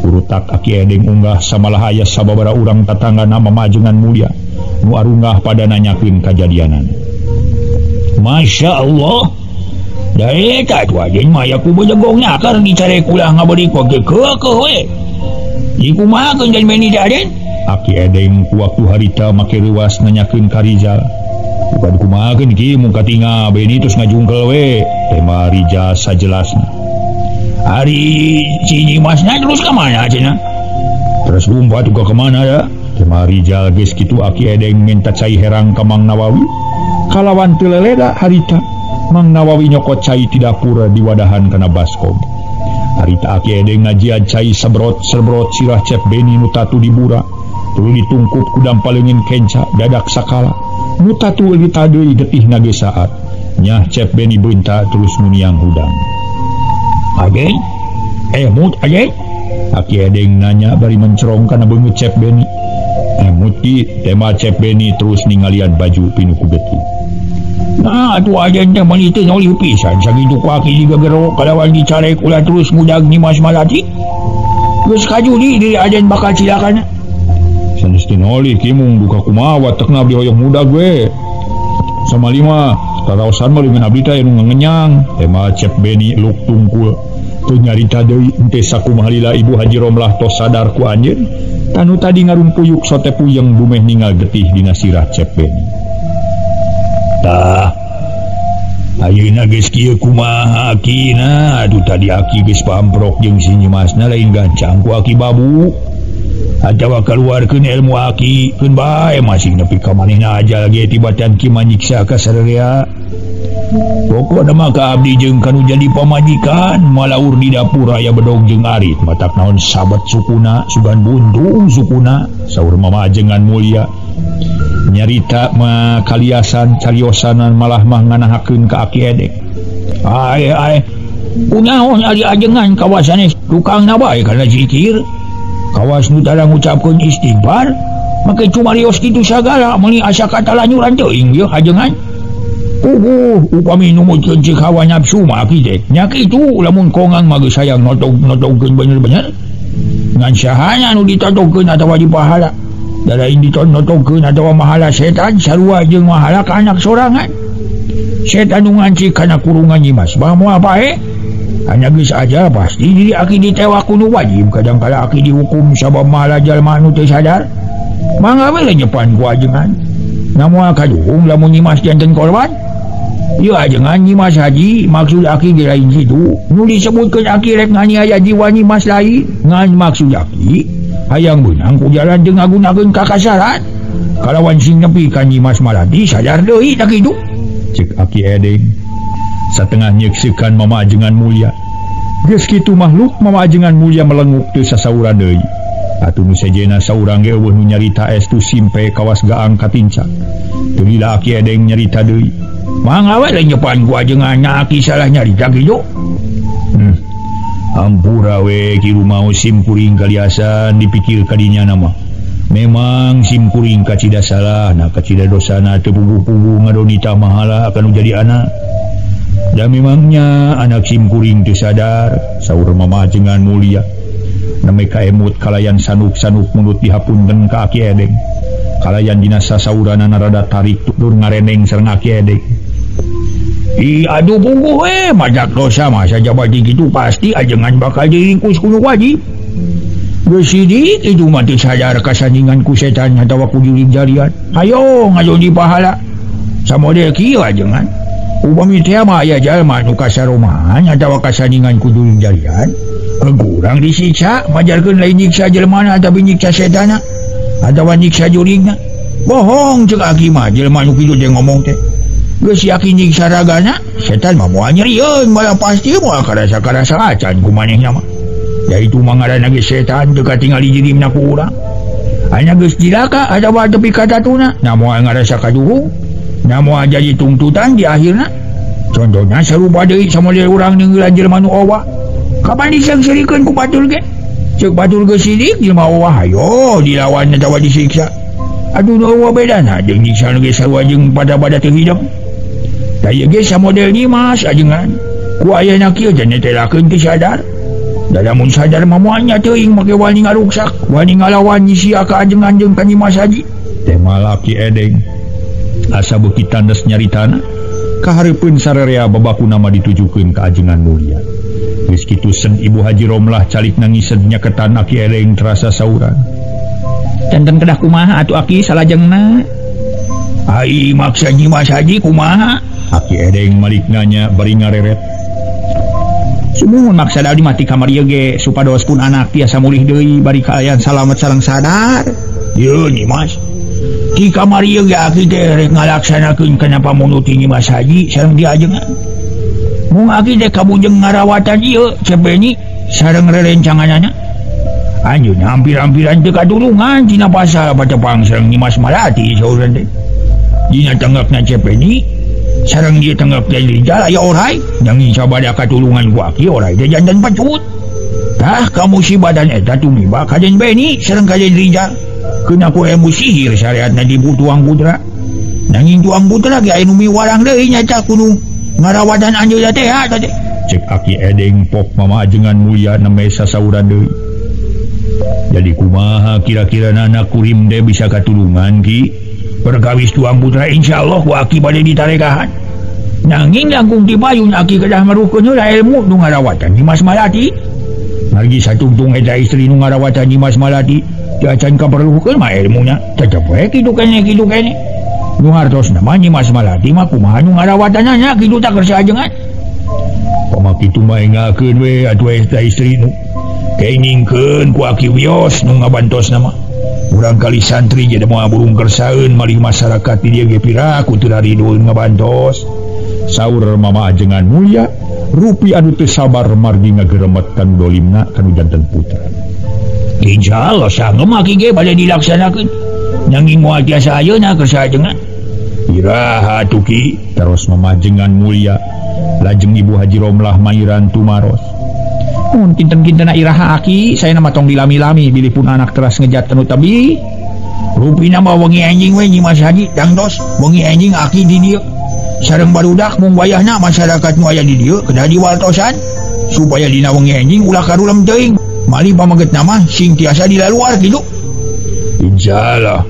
Urutak Aki Edeng unggah samalah aya sababaraha urang tatanggana Mama Ajengan Mulia nu arunggah pada nanyakeun kajadianana. Masya Allah. Da eta tuh ajen mah aya ku bejegong nyakar dicare kulah ngabeurik oge keukeuh we. Dikumahakeun Den Beni teh ajen? Aki Edeng ku waktu harita make reuas nanyakeun ka Rijal. Bukan kumahakeun ki mun katinga Beni terus ngajungkel we. Tema Rijal sajelasna. Ari si Nyi Masna terus ka mana cenah? Terus lumpat juga ke mana ya? Tema Rijal geus kitu Aki Edeng minta cai herang ka Mang Nawawi. Kalawan teu leleda harita Mang Nawawi nyokot cai ti dapur di wadahan kana baskom. Harita Aki Edeng ngajian cai sebrot-sebrot sirah Cep Beni nu tatu dibura. Tuluy ditungkup ku dampaleungin kenca dadak sakala. Nu tatu lita deui getihna ge saat. Nyah Cep Beni beunta terus muniang hudang. Ageng? Emut ageng? Aki Edeng nanya bari mencerong kana beungeut Cep Beni. Emut ki tema Cep Beni terus ningalian baju pinuh ku getih. Nah, atuh ajen teh meuni teu nolih pisan sakitu ku aki digagero kalawan dicarek ulah terus ngudag Nyimas Malati. Geus kajudi diri ajen bakal cilakana. Sanes teu nolih ki mung duka kumaha watekna abdi hoyong mudag we. Sama lima karaosan mah leungeun abdi teh anu ngengenyang. Tema Cep Beni luk tungkul. Teu nyarita deui henteu sakumaha lila Ibu Haji Romlah tos sadar ku anjeun. Tanu tadi ngarumpuyuk sote puyeng dumeh ningal getih dina sirah Cep Beni. Tah, ayeuna geus kieu kumaha akina? Aduh tadi aki geus pamprok jeung si Nyimasna lain gancang ku aki babu. Atawa kaluarkeun ilmu aki, keun bae masing nepi ka manehna aja lagi tibatan ki manyiksa ka sararea. Pokona mah ka abdi jeung kanu jadi pamajikan, malaur di dapur aya bedog jeung arit, matak naon sabat sukuna, sugan buntung sukuna, saur Mama Ajengan Mulya. Nyarita mah kaliasan cariosanan malah mah nganahakeun ka Aki Edek. Ae ae, kunaon ari ajengan kawasan tukangna bae kana zikir. Kawas nu tara ngucapkeun istighfar, make cumarios kitu sagala meuni asa katalanyuran teuing ieu ajengan. Uhuh, upami numutkeun cik hawa nafsu mah aki teh. Nya kitu lamun kongang mah geus hayang notog-notogkeun bener-bener. Ngan sahana nu ditotogkeun atawa dipahala. Da lain ditonotogkeun atawa mahala setan sarua jeung mahala ka anak sorangan. Setan nu ngancik kana kurungan Nyimas bah moal pae. Hanya geus aja pasti diri aki ditewak ku nu wajib, kadang kala aki dihukum sabab mahala jalma nu teu sadar. Mangga we lenyepan ku ajengan. Na moal kaduhung lamun Nyimas janten korban. Ieu ajengan Nyimas Haji maksud aki ge lain kitu. Nu disebutkeun aki rek nganiaya jiwa Nyimas lain, ngan maksud aki hayang beunang ku jalan teu ngagunakeun kakasaran. Kalawan sing nepi ka Nyimas Malati sadar deui tak kitu. Cek Aki Edeng satengah nyeksikeun Mama Ajengan Mulya. Geus kitu makhluk Mama Ajengan Mulya melenguk teu sasauran deui. Atuh nu sejenna saurang ge eueuh nu nyarita estu simpe kawas gaang katinca. Teu lila Aki Edeng nyarita deui. Mangga we lenyepan ku ajengan nya aki salah nyarita kitu. Ampura we ki rumaos sim kuring kaliasan dipikir kadinya nama. Memang sim kuring kacida salah, na kacida dosana teu puguh-puguh ngadonita mahala kanu jadi anak. Da memangnya anak sim kuring teu sadar, saur Mama Ajengan Mulya. Name kaemut kalayan sanuk-sanuk mulut dihapunten ka Aki Edeng. Kalayan dina sasauranana rada tarik tur ngareneng sareng Aki Edeng. Ih, aduh puguh we, majak dosa mah sajabati kitu pasti ajengan bakal diringkus ku nu wajib. Geus sidik itu mah teu sadar kasandingan ku setan atawa ku jurig jarian. Hayo ngajon di pahala. Samodel kieu ajengan. Upami teh mah aya jalma nu kasaromahan atawa kasandingan ku jurig jarian, kurang disiksa, majarkeun lain nyiksa jelmana tapi nyiksa setana atawa nyiksa jurigna. Bohong ceuk aki mah jelma nu kitu teh ngomong teh. Geus yakin nyiksa ragana, setan mah moal nyerieun, malah pasti moal karasa-karasa acan ku manehna mah. Da itu mah ngaranna geus setan teu katingali jirimna ku urang. Hanya geus cilaka atawa tepi ka tatuna, na moal ngarasa kaduhung, na moal jadi tungtutan di akhirna. Contohna sarupa deui samodel urang neunggelan jelema nu owa. Kapan diseungseurikeun ku batur ge? Ceuk batur geus sidik jelema owa hayo dilawan atawa disiksa. Aduh nu eueuh bedana jeung nyiksa nu geus sarua jeung pada-pada teu hidep. Da ieu ge samodel Nyimas ajengan. Ku ayeuna kieu teh netelakeun teu sadar. Da lamun sadar mah moal nya teuing make wani ngaruksak, wani ngalawan nyisia ka ajengan jeung ka Nyimas Haji. Tema Aki Edeng asa beuki tandes nyaritana kahareupeun sararea babaku nama ditujukeun ka Ajengan Mulya. Geus kitu sen Ibu Haji Romlah calik nangiseun nyaketan Aki Edeng terasa sauran. Janten kedah kumaha atuh Aki salajengna? Ai maksa Nyimas Haji kumaha? Aki Edeng malik nanya bari ngareret. Sumuhun maksa abdi mati kamar ieu ge supados pun anak tiasa mulih deui bari kaayaan salamet sareng sadar. Ieu Nyimas. Di kamar ieu ge aki teh rek ngalaksanakeun kana pamunuti Nyimas Haji sareng diajengan. Mung aki teh kabujeng ngarawatan ieu Cep Beni sareng rerencanganana. Anjeun hampir-hampiran teu katulungan cina pasal patepang sareng Nyimas Malati saurang teh. Dina tenggakna Cep Beni sareng dieu tenggak Den Rijal aya orai nanging sabada katulungan ku aki orai teh jantan pecut. Tah kamusibatan eta tumiba ka Den Beni sareng ka Den Rijal. Keuna ku ilmu sihir syariatna dibu tuang putra. Nanging tuang putra ge aya nu miwarang deui nyaeta kudu ngarawatan anjeunna teh ha teh. Cek Aki Edeng pok Mama Ajengan Mulya nembe sasauran deui. Jadi kumaha kira-kira anak kurim teh bisa katulungan ki? Perkawis tuang putra insyaallah ku aki bade ditarekahan. Nanging langkung ti payun aki kedah maruhkeun heula ilmu nu ngarawatan Nyimas Malati. Margi satungtung eta istri nu ngarawatan Nyimas Malati teu acan kaperlukeun mah ilmuna tetep we kitu keneh kitu keneh. Nu hartosna mah Nyimas Malati mah kumaha nu ngarawatanana kitu tah keur saajengan. Pama kitu mah engakeun we atuh eta istri nu kengingkeun ku aki wios nu ngabantosna mah. Urang kali santri jadi moal burung kersaeun malih masyarakat di dieu ge piraku teu ridueun ngabantos. Saur Mama Ajengan Mulya rupi anu teu sabar margi ngageremet kanu dolimna kanu janten putra. Insyaallah sangem aki ge bade dilaksanakeun. Nanging moal tiasa ayeuna keur saajengan. Iraha atuh ki terus Mama Ajengan Mulya lajeng Ibu Haji Romlah mairan tumaros. Mun kinten-kintena iraha aki saya nama tong dilami-lami bilih pun anak teras ngejat kanu tabi. Rupina mah wengi anjing we Nyimas Haji dangdos wengi anjing aki di dieu. Sareng barudak mung wayahna masyarakat nu aya di dieu kedah diwartosan supaya dina wengi anjing ulah karulem teuing. Malih pamegetna mah sing tiasa dilaluar kitu. Insyaallah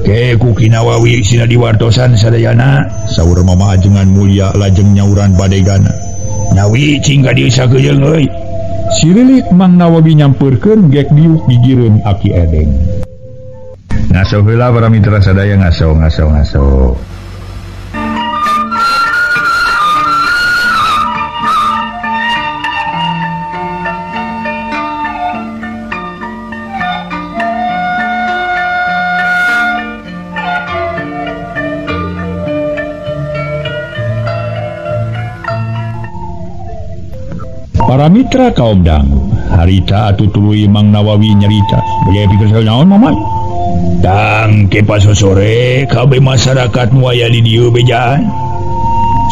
ke ku Ki Nawawi sina diwartosan sadayana saur Mama Ajengan Mulya lajeng nyauran badegana. Nawi cing ka dieu sakeujeng euy. Sirilik Mang Nawawi nyampeurkeun gek diuk gigireun Aki Edeng. Ngaso heula para mitra sadaya ngaso ngaso ngaso. Para mitra kaum dangu, harita atuh tuluy Mang Nawawi nyarita. Bagaimana pikir saya naon Maman? Tang ke pasosore kabeh masyarakat nu aya di dieu bejaan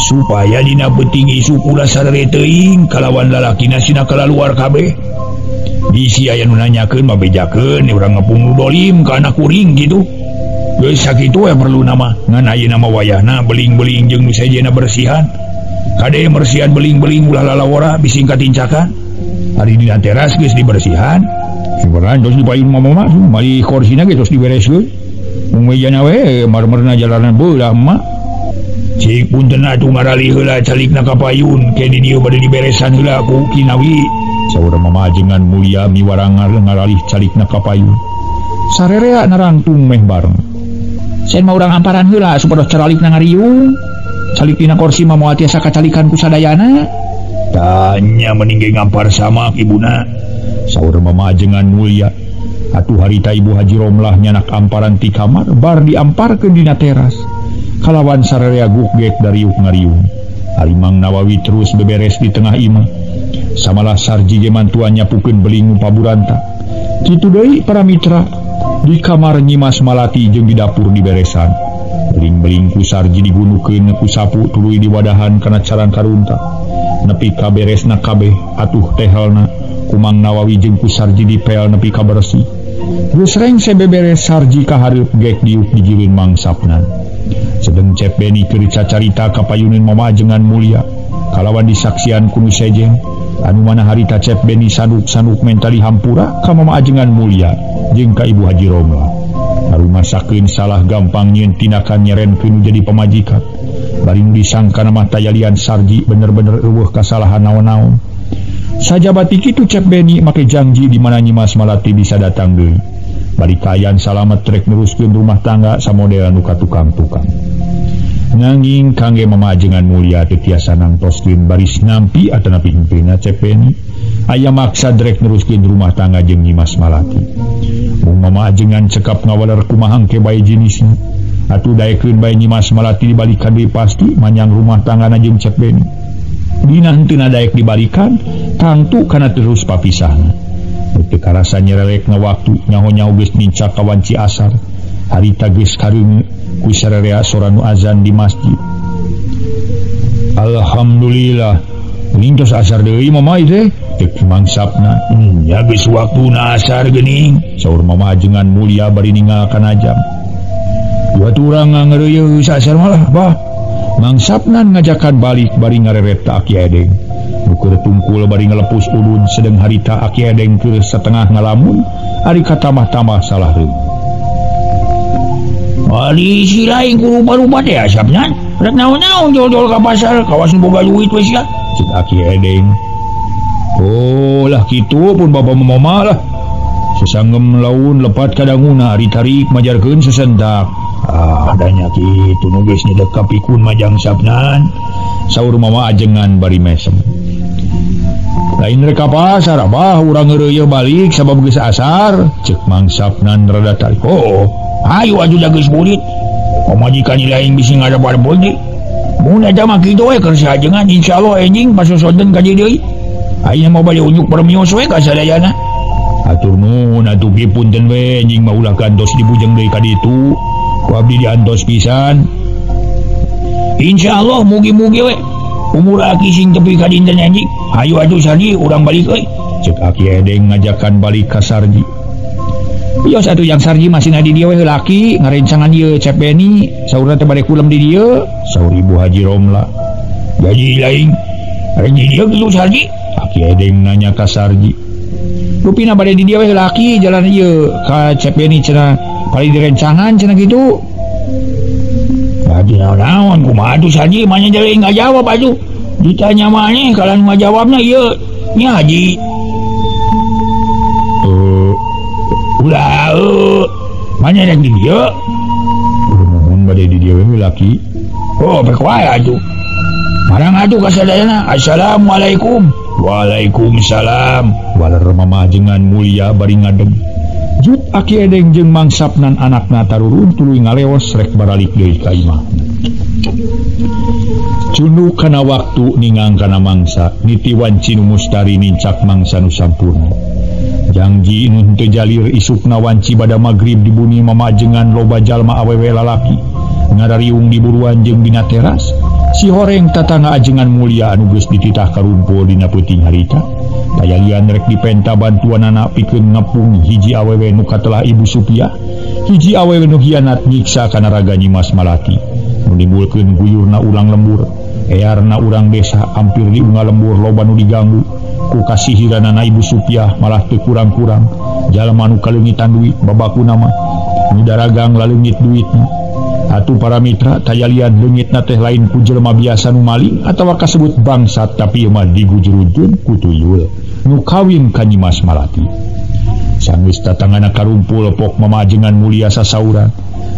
supaya dina peuting isuk ulah sarere teuing kalawan lalakina sina kalaluar kabeh. Bisi aya nu nanyakeun mah bejakeun urang ngepung nu dolim ka anak kuring kitu. Geus sakitu we perlu nama ngan ayeuna mah wayahna beling-beling jeung nu sejenna bersihan. Kade mersihan beling-beling ulah lalawara bising katincakan. Hari dina teras geus dibersihan. Syukuran terus dipayun mama mah mari korsina ge terus dibereskeun. Mung mejana we marmerna jalanan beulah emak. Cik punten atuh ngarali heula calikna ka payun ke di dieu bade diberesan heula ku Ki Nawi. Saur Mama Ajengan Mulya miwarangar ngaralih calikna ka payun. Sarerea narangtung meh bareng. Sen mah urang amparan heula supados caralikna ngariung. Calik dina korsi mah moal tiasa kacalikan ku sadayana. Tanya mending ge ngampar samak ibuna. Saur Mama Ajengan Mulya. Atuh harita Ibu Haji Romlah nyanak amparan ti kamar bar diamparkeun dina teras. Kalawan sararea gugek dariuk ngariung. Ari Mang Nawawi terus beberes di tengah imah. Samalah Sarji ge mantuan nyapukeun beling paburanta. Kitu deui para mitra di kamar Nyimas Malati jeung di dapur diberesan. Beling-beling ku Sarji digunukeun ku sapu tuluy diwadahan kana carang karunta. Nepi ka beresna kabeh atuh tehelna ku Mang Nawawi jeung ku Sarji dipel nepi ka bersih. Geus rengse beberes Sarji ka hareup gek diuk digireun Mang Sapnan. Sedeng Cep Beni keur cacarita ka payuneun Mama Ajengan Mulya kalawan disaksian ku nu sejen anu mana harita Cep Beni sanuk-sanuk mentali hampura ka Mama Ajengan Mulya jeung ka Ibu Haji Romlah. Ngarumasakeun salah gampang nyieun tindakan nyerenkeun jadi pamajikan. Bari nu disangka mah tayalian Sarji bener-bener eueuh kasalahan naon-naon. Sajabati kitu Cep Beni make janji di mana Nyimas Malati bisa datang deui. Bari kaayaan salamet rek neruskeun rumah tangga samodel nu katukang-tukang. Nanging kangge Mama Ajengan Mulya teu tiasa nangtoskeun baris nampi atanapi henteu Cep Beni aya maksad rek neruskeun rumah tangga jeung Nyimas Malati. Mung Mama Ajengan cekap ngawaler kumaha engke bae jenisna. Atuh daekeun bae Nyimas Malati dibalikan deui pasti manyang rumah tanggana jeung Cep Beni. Dina henteu daek dibalikan tangtu kana terus papisahna. Teu karasa nyerelekna waktu nyaho-nyaho geus nincak ka wanci asar. Harita geus kareungeut ku sararea sora nu azan di masjid. Alhamdulillah, tos asar deui mama teh. Cek mangsapna. Ya geus waktuna asar geuning, saur mama ajengan mulia bari ningal kana jam. Dua turang ngangeureuyeun asar malah bah. Mangsapna ngajakan balik bari ngareret ka Aki Edeng. Nu keur tungkul bari ngalepus udud sedeng harita Aki Edeng keur satengah ngalamun ari katamah-tamah salah reung. Ari si lain ku rupa-rupa teh asapna. Rek naon-naon jol-jol ka pasar kawas nu boga duit we sia. Cek Aki Edeng. Oh lah kitu pun bapa mama lah. Sesanggem laun lepat kadanguna ari tarik majarkeun sesentak. Ah adanya kitu nu geus nyedek ka pikun majang sapnan. Saur mama ajengan bari mesem. Lain rek ka pasar abah urang ngeureuyeuh balik sabab geus asar. Cek Mang Sapnan rada tarik. Oh, ayo atuh da geus burit. Pamajikan lain bisi ngadap-adap deui. Mun eta mah kitu we keur sajengan insyaallah enjing pasosoden ka dieu deui. Ayeuna mah bade unjuk permios we ka sadayana. Atur nuhun atuh ki punten we enjing mah ulah gantos dibujeng deui ka ditu. Ku abdi diantos pisan. Insyaallah mugi-mugi we umur aki sing tepi ka dinten enjing. Hayu atuh Sarji urang balik euy. Cek Aki Edeng ngajakan balik ka Sarji. Wios atuh yang Sarji masih di dieu we laki ngarencangan ieu Cep Beni saurna teh bade kulem di dieu. Saur Ibu Haji Romla. Jadi lain rek di dieu kitu Sarji? Aki Edeng nanya ka Sarji. Rupina bade di dieu we laki jalan ieu ka Cep Beni cenah paling direncangan cenah kitu. Jadi naon-naon kumaha atuh Sarji manya jadi ngajawab atuh. Ditanya maneh kalau ngajawabna ieu nya Haji. Ulah manya rek di dieu. Nuhun bade di dieu we laki. Oh pek wae atuh. Marang atuh ka sadayana. Assalamualaikum. Waalaikumsalam. Waler mama ajengan mulia bari ngadeg. Jut Aki Edeng jeung Mang Sapnan anakna tarurun tuluy ngaleos rek baralik deui ka imah. Cunduk kana waktu ningang kana mangsa niti wanci nu mustari nincak mangsa nu sampurna. Jangji nu henteu jalir isukna wanci bada magrib dibuni mamajengan loba jalma awewe lalaki ngarariung di buruan jeung dina teras. Si horeng tatangga ajengan mulia anu geus dititah karumpul dina peuting harita. Tayalian rek dipenta bantuanana pikeun ngepung hiji awewe nu katelah Ibu Supiah, hiji awewe nu hianat nyiksa kana raga Nyimas Malati. Nu nimbulkeun guyurna urang lembur, earna urang desa hampir di unggal lembur loba nu diganggu ku kasihiranana Ibu Supiah malah teu kurang-kurang. Jalma nu kaleungitan duit babakuna mah nu daragang laleungit duitna. Atuh para mitra tayalian leungitna teh lain ku jelema biasa nu maling atawa kasebut bangsat tapi ieu mah digujurujun ku tuyul nu kawin ka Nyimas Malati. Sanggeus tatangana karumpul pok mamajengan mulia sasauran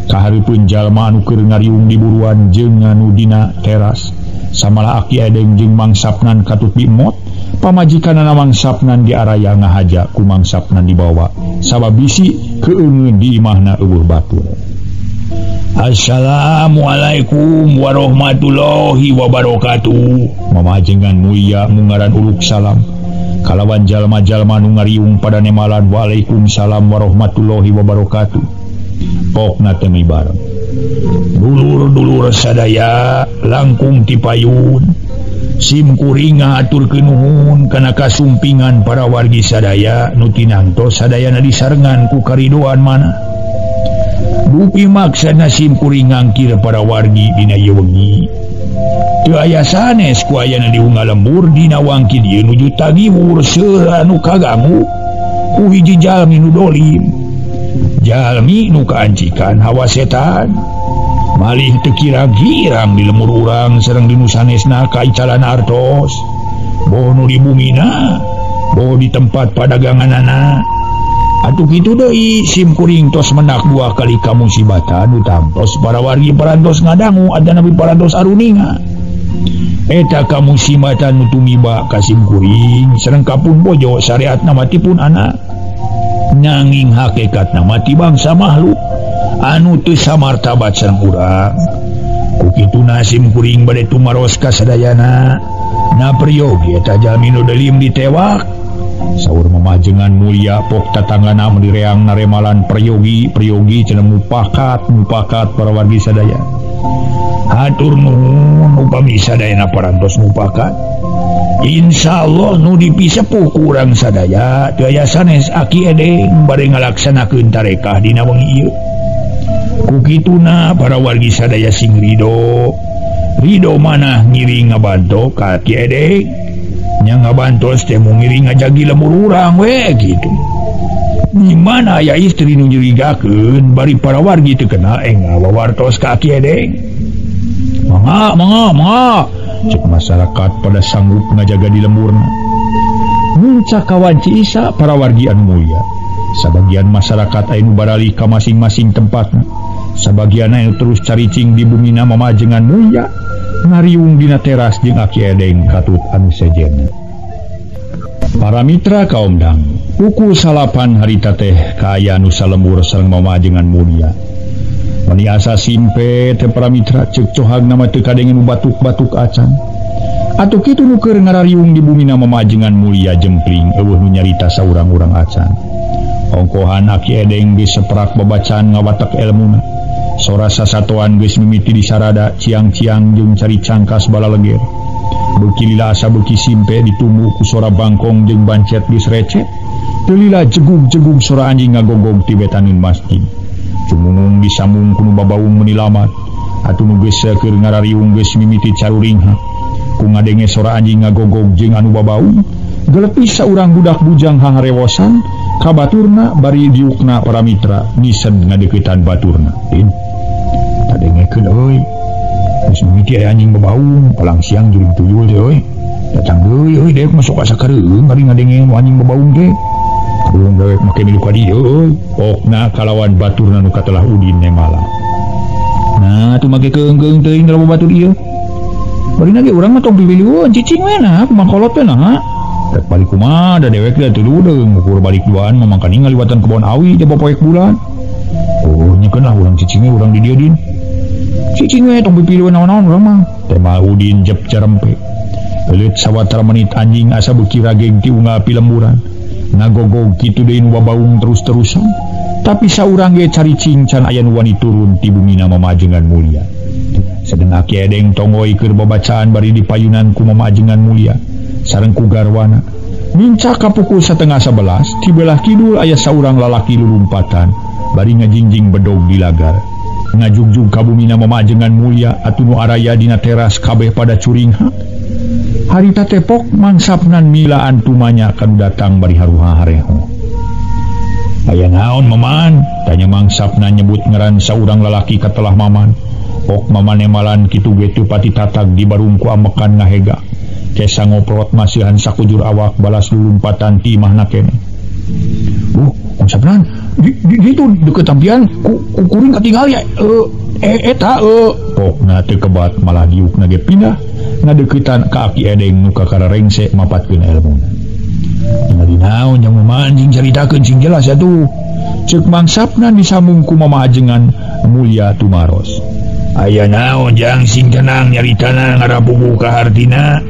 kahareupeun jalma anu keur ngariung di buruan jeung anu dina teras. Samalah Aki Edeng jeung Mang Sapnan katut dimot pamajikanana Mang Sapnan diaraya ngahaja ku Mang Sapnan dibawa sabab bisi keungeun di imahna eueuh batur. Assalamualaikum warahmatullahi wabarakatuh. Mamajengan mulia mungaran uluk salam kalawan jalma-jalma nu ngariung pada nemalan waalaikumsalam warahmatullahi wabarakatuh. Pokna teh mibareng. Dulur-dulur sadaya langkung ti payun. Sim kuring ngahaturkeun nuhun kana kasumpingan para wargi sadaya nu tinangtos sadayana disarengan ku karidoan mana. Dupi maksana sim kuring ngangkir para wargi dina ieu wengi. Teu aya sanes ku ayana di unggal lembur dina wangkid ieu nuju tagiwur seueur anu kagangu ku hiji jalmi nu dolim. Jalmi nu kaancikan hawa setan. Malih teu kirang-kirang di lemur urang sareng di nu sanesna kaicalan artos. Boh nu di bumina, boh di tempat padaganganana. Atuh kitu deui sim kuring tos menak dua kali kamusibatan nu tamtos para wargi parantos ngadangu adanapi parantos aruninga. Eta kamusibatan nu tumiba ka sim kuring sareng kapun bojo syariatna mati pun anak. Nanging hakikatna mati bangsa makhluk anu teu samartabat sareng urang. Ku kituna sim kuring bade tumaros ka sadayana. Na peryogi eta jalmi nu delim ditewak. Saur mamajengan mulia pok tatanggana meuni reang naremalan peryogi peryogi cenah mupakat mupakat para wargi sadaya. Hatur nuhun upami sadayana parantos mupakat. Insyaallah nu dipisepuh ku urang sadaya teu aya sanes Aki Edeng bade ngalaksanakeun tarekah dina wengi ieu. Ku kituna para wargi sadaya sing ridho. Ridho manah ngiring ngabanto ka Aki Edeng. Nya ngabantos teh mung ngiring ngajagi lemur urang we kitu. Di mana aya istri nu nyurigakeun bari para wargi teu kenal enggal wawartos ka Aki Edeng. Mangga mangga mangga cek masyarakat pada sanggup ngajaga di lemburna. Muncak kawanci isa para wargi anu mulia. Sabagian masyarakat anu baralih ka masing-masing tempatna. Sabagian anu terus caricing di bumina mamajengan mulia ngariung dina teras jeung Aki Edeng katut anu sejen. Para mitra kaum dang, pukul 9 harita teh kaaya nu salembur sareng mamajengan mulia. Mani asa simpe teh para mitra ceuk cohagna mah teu kadenge nu batuk-batuk acan. Atuh kitu nu keur ngarariung di bumina mamajengan mulia jempling eueuh nu nyarita saurang-urang acan. Ongkohan Aki Edeng geus seperak babacaan ngawatek elmuna. Sora sasatoan geus mimiti disarada ciang-ciang jeung cari cangkas balaleger. Beuki lila asa beuki simpe ditumbu ku sora bangkong jeung bancet geus recet. Teu lila jegug-jegug sora anjing ngagogog ti betaneun masjid. Cumungung disambung ku nu babaung meuni lamat. Atuh nu geus keur ngarariung geus mimiti caruringhak. Ku ngadenge sora anjing ngagogog jeung anu babaung, gelepis saurang budak bujang haharewosan ka baturna bari diukna para mitra ngisen ngadeuketan baturna. Din tadengekeun euy. Geus mimiti aya anjing babaung, palang siang jurig tuyul teh euy. Datang deui euy dewek masuk asa kareueung bari ngadenge anjing babaung teh. Karueung dewek make milu ka dieu euy. Pokna kalawan baturna nu katelah udin nemala. Nah, atuh make keung-keung teuing dalam batur ieu. Barina ge urang mah tong pipiliun cicing we nah, kumaha kolot we nah. Rek balik kumaha da dewek teh teu ludeung, ukur balik duaan mah mangkaning ngaliwatan kebon awi teh popoek bulan. Oh, nyekeun lah urang cicing we urang di dieu din. Cicing we tong pipiliun naon-naon urang mah. Tema Udin jep carempe. Leuleut sawatara menit anjing asa beuki rageng ti unggal pilemburan. Ngagogog kitu deui nu babaung terus-terusan. Tapi saurang ge caricing can aya nu wani turun ti bumina mamajengan mulia. Sedeng Aki Edeng tonggoy keur babacaan bari dipayunan ku mamajengan mulia sareng ku garwana. Nincak ka pukul 10:30 ti belah kidul aya saurang lalaki lulumpatan bari ngajingjing bedog di lagar. Ngajugjug ka bumina mamajengan mulia atuh nu araya dina teras kabeh pada curinghak. Harita tepok mangsapnan milaan tumanya kanu datang bari haruha hareho. Aya naon maman? Tanya mangsapna nyebut ngaran saurang lalaki katelah maman. Pok maman emalan kitu ge teu pati tatag di barung ku amekan ngahega. Kesa ngoprot masihan sakujur awak balas lulumpatan ti imahna keneh. Mangsapnan di ditu deukeut tampian ku kuring katingal ya eta pokna teu kebat malah diukna ge pindah ngadeuketan ka Aki Edeng nu kakara rengse mapatkeun elmuna. Ningali naon jang maman jing caritakeun sing jelas atuh. Ceuk mangsapna disambung ku mamajengan mulia tumaros. Aya naon jang sing tenang nyaritana ngarapugu ka hartina.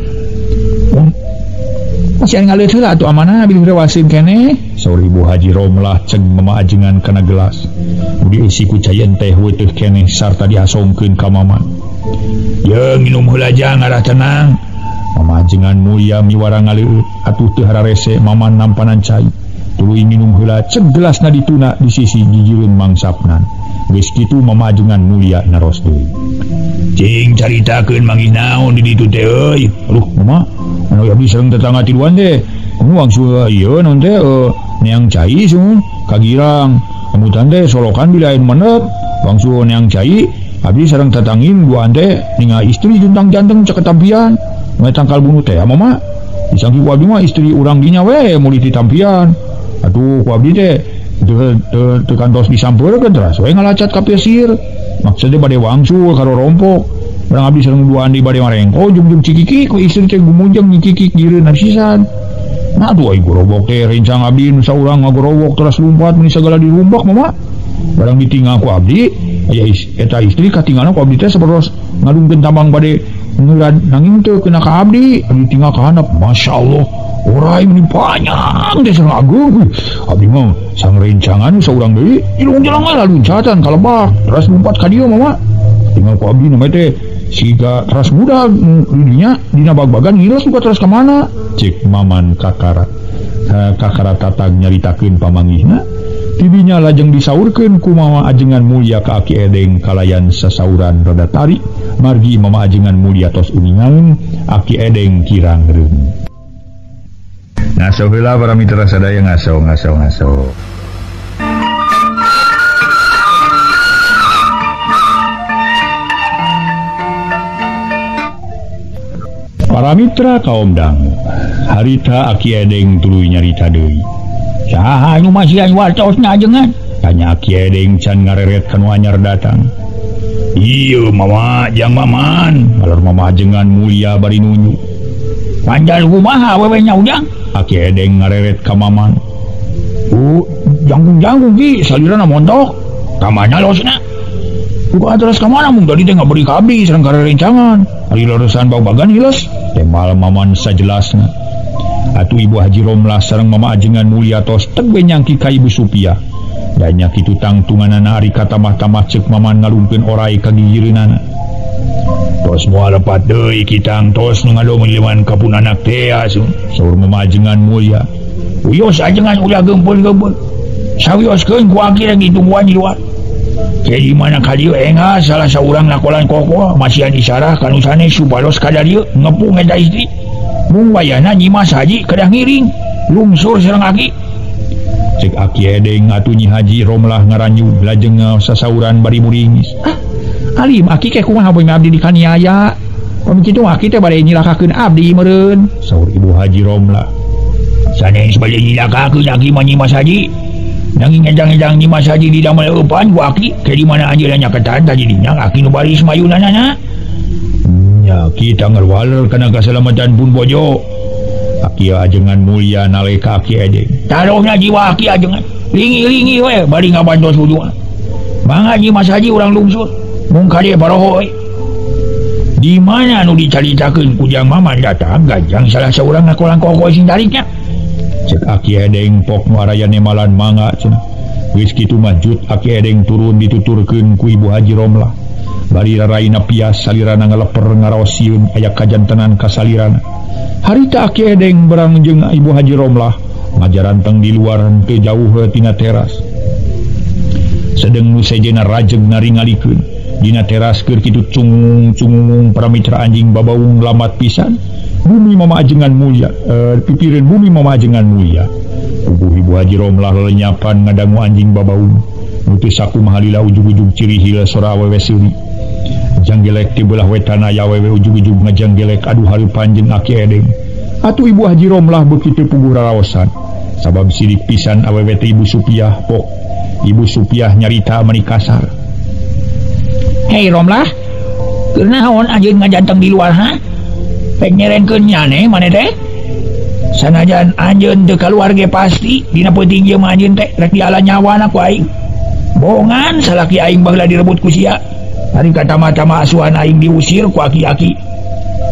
Masih ngaleut heula atuh amanah bilih rewaseun keneh. Saur Ibu Haji Romlah ceng mamajengan kana gelas. Nu dieusi ku cayen teh weuteut keneh sarta diasongkeun ka maman. Yeung minum heula jang arah tenang. Mamajengan mulia miwara ngaleueut atuh teu hararese maman nampanan cai. Tuluy minum heula ceng gelasna dituna di sisi gigireun mangsapnan. Geus kitu mamajengan mulia naros deui. Cing caritakeun manggih naon di ditu teh euy. Aduh, mama, anu abdi sareng tetangga tiluan teh. Anu wangsul ieu naon teh neang cai sun kagirang. Amutan teh solokan bila lain menet. Wangsul neang cai abdi sareng tetangin duaan teh ningal istri juntang janteng caketampian. Ngai tangkal bunuh teh mama. Disangki ku abdi mah istri urang dinya we meuli ditampian. Aduh ku abdi teh teu kantos disampeurkeun teras we ngalacat ka pesir. Maksudnya bade wangsul karo rompok. Barang abdi sareng duaan di bade marengko jung-jung cikiki ku istri teh gumunjeng nyikikik gireun sisan. Nah aduh ai gorobok teh rencang abdi nu saurang ngagorowok teras lumpat meuni sagala dirumbak mama. Barang ditinggal ku abdi aya eta istri katinggalna ku abdi teh sapertos ngadungkeun tambang bade ngeuran nanging teu kena ka abdi, abdi tinggal ka handap. Masyaallah, Orai meni panjang teh sareng ageung. Abdi mah sang rencangan saurang deui ilung jalan mah luncatan ka lebak teras lumpat ka dieu mama. Tinggal ku abdi namanya teh siga teras budak dinya dina bag-bagan ngiles buka teras ka mana? Cek Maman kakara. Kakara tatag nyaritakeun pamanggihna. Tidinya lajeng disaurkeun ku Mama Ajengan Mulya ka Aki Edeng kalayan sasauran rada tarik margi Mama Ajengan Mulya tos uningaeun Aki Edeng kirang reung. Ngaso heula para mitra sadaya ngaso ngaso ngaso. Para mitra kaum dangu, harita Aki Edeng tuluy nyarita deui. Saha anu masihan wartosna ajengan? Tanya Aki Edeng can ngareret kanu anyar datang. Ieu mama jang Maman, balor Mama Ajengan Mulya bari nunjuk. Panjal kumaha wewe nya ujang? Aki Edeng ngareret ka Maman. Janggung-janggung ki salirana montok. Ka mana losna? Buka terus ka mana mung tadi teh ngaberi ka abdi sareng karerencangan. Ari leresan bag-bagan hiles. Temal Maman sajelasna. Atuh Ibu Haji Romlah sareng Mama Ajengan Mulya tos teu nyangki ka Ibu Supiah. Da nya kitu tangtunganana ari katamah-tamah ceuk Maman ngalungkeun orai ka gigireunana. Tos moal lepat deui kitang tos nu ngadomeliman ka pun anak teh asuh. Saur Mama Ajengan Mulya. Uyos ajengan ulah geumpun-geumpun. Sawioskeun ku aki rek ditungguan di luar. Ke di mana ka dieu enga salah saurang nakolan kokoh masihan isarah kanu sanes supados ka dieu ngepung eta istri. Mung wayana Nyimas Haji kedah ngiring lungsur sareng aki. Cek Aki Edeng atuh Nyi Haji Romlah ngaranyu lajeng sasauran bari muringis. Ah, alim aki ke kumaha boy abdi dikaniaya. Pami kitu aki teh bade nyilakakeun abdi meureun. Saur Ibu Haji Romlah. Sanes bade nyilakakeun aki mah Nyimas Haji. Nanging ngejang-ngejang Nyimas Haji di damel eupan ku aki ke di mana anjeunna nyaketan tadi dinya aki nu baris mayunanana. Ya kita ngerwaler kana keselamatan pun bojo. Aki Ajengan Mulya naleka Aki Edeng. Taruhna jiwa Aki Ajengan. Lingi-lingi we bari ngabantos hujungan. Mangga Nyimas Haji urang lungsur. Mung ka dieu baroho we. Di mana nu dicaritakeun ku Jang Maman datang gajang salah saurang ngakolang kokoh sing tariknya. Cek Aki Edeng pok nu araya nemalan mangga cenah. Geus kitu mah jut Aki Edeng turun dituturkeun ku Ibu Haji Romlah. Bari raraina pias salirana ngaleper ngaraos sieun aya kajantenan ka salirana. Harita Aki Edeng berang jeung Ibu Haji Romlah ngajaranteng di luar teu jauh tina teras. Sedeng nu sejenna rajeg naringalikeun dina teras keur kitu cungung-cungung para mitra anjing babaung lamat pisan. Bumi Mama Ajengan Mulya pipireun bumi Mama Ajengan Mulya. Puguh Ibu Haji Romlah lelenyapan ngadangu anjing babaung. Nu teu sakumaha lila ujug-ujug cirihil sora awewe seuri. Janggelek ti belah wetan aya awewe ujug-ujug ngajanggelek aduh hareupan jeung Aki Edeng. Atuh Ibu Haji Romlah beuki teu puguh raraosan. Sabab sidik pisan awewe teh Ibu Supiah pok. Ibu Supiah nyarita mani kasar. Hei Romlah, keur naon anjeun ngajanteng di luar ha? Pek nyerenkeun nyane maneh teh? Sanajan anjeun teu kaluar ge pasti dina peuting ieu mah anjeun teh rek diala nyawana ku aing. Bohongan salaki aing baheula direbut ku sia. Hari kata-mata asuhan aing diusir ku aki-aki.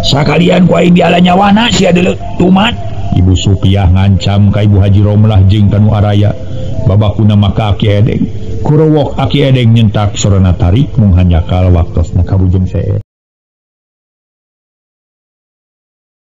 Sakalian ku aing diala nyawana sia deuleu tumat. Ibu Supiah ngancam ka Ibu Haji Romlah jeung kanu araya. Babakuna maka Aki Edeng. Kurowok Aki Edeng nyentak sorana tarik mung hanjakal waktosna kabujeng seet.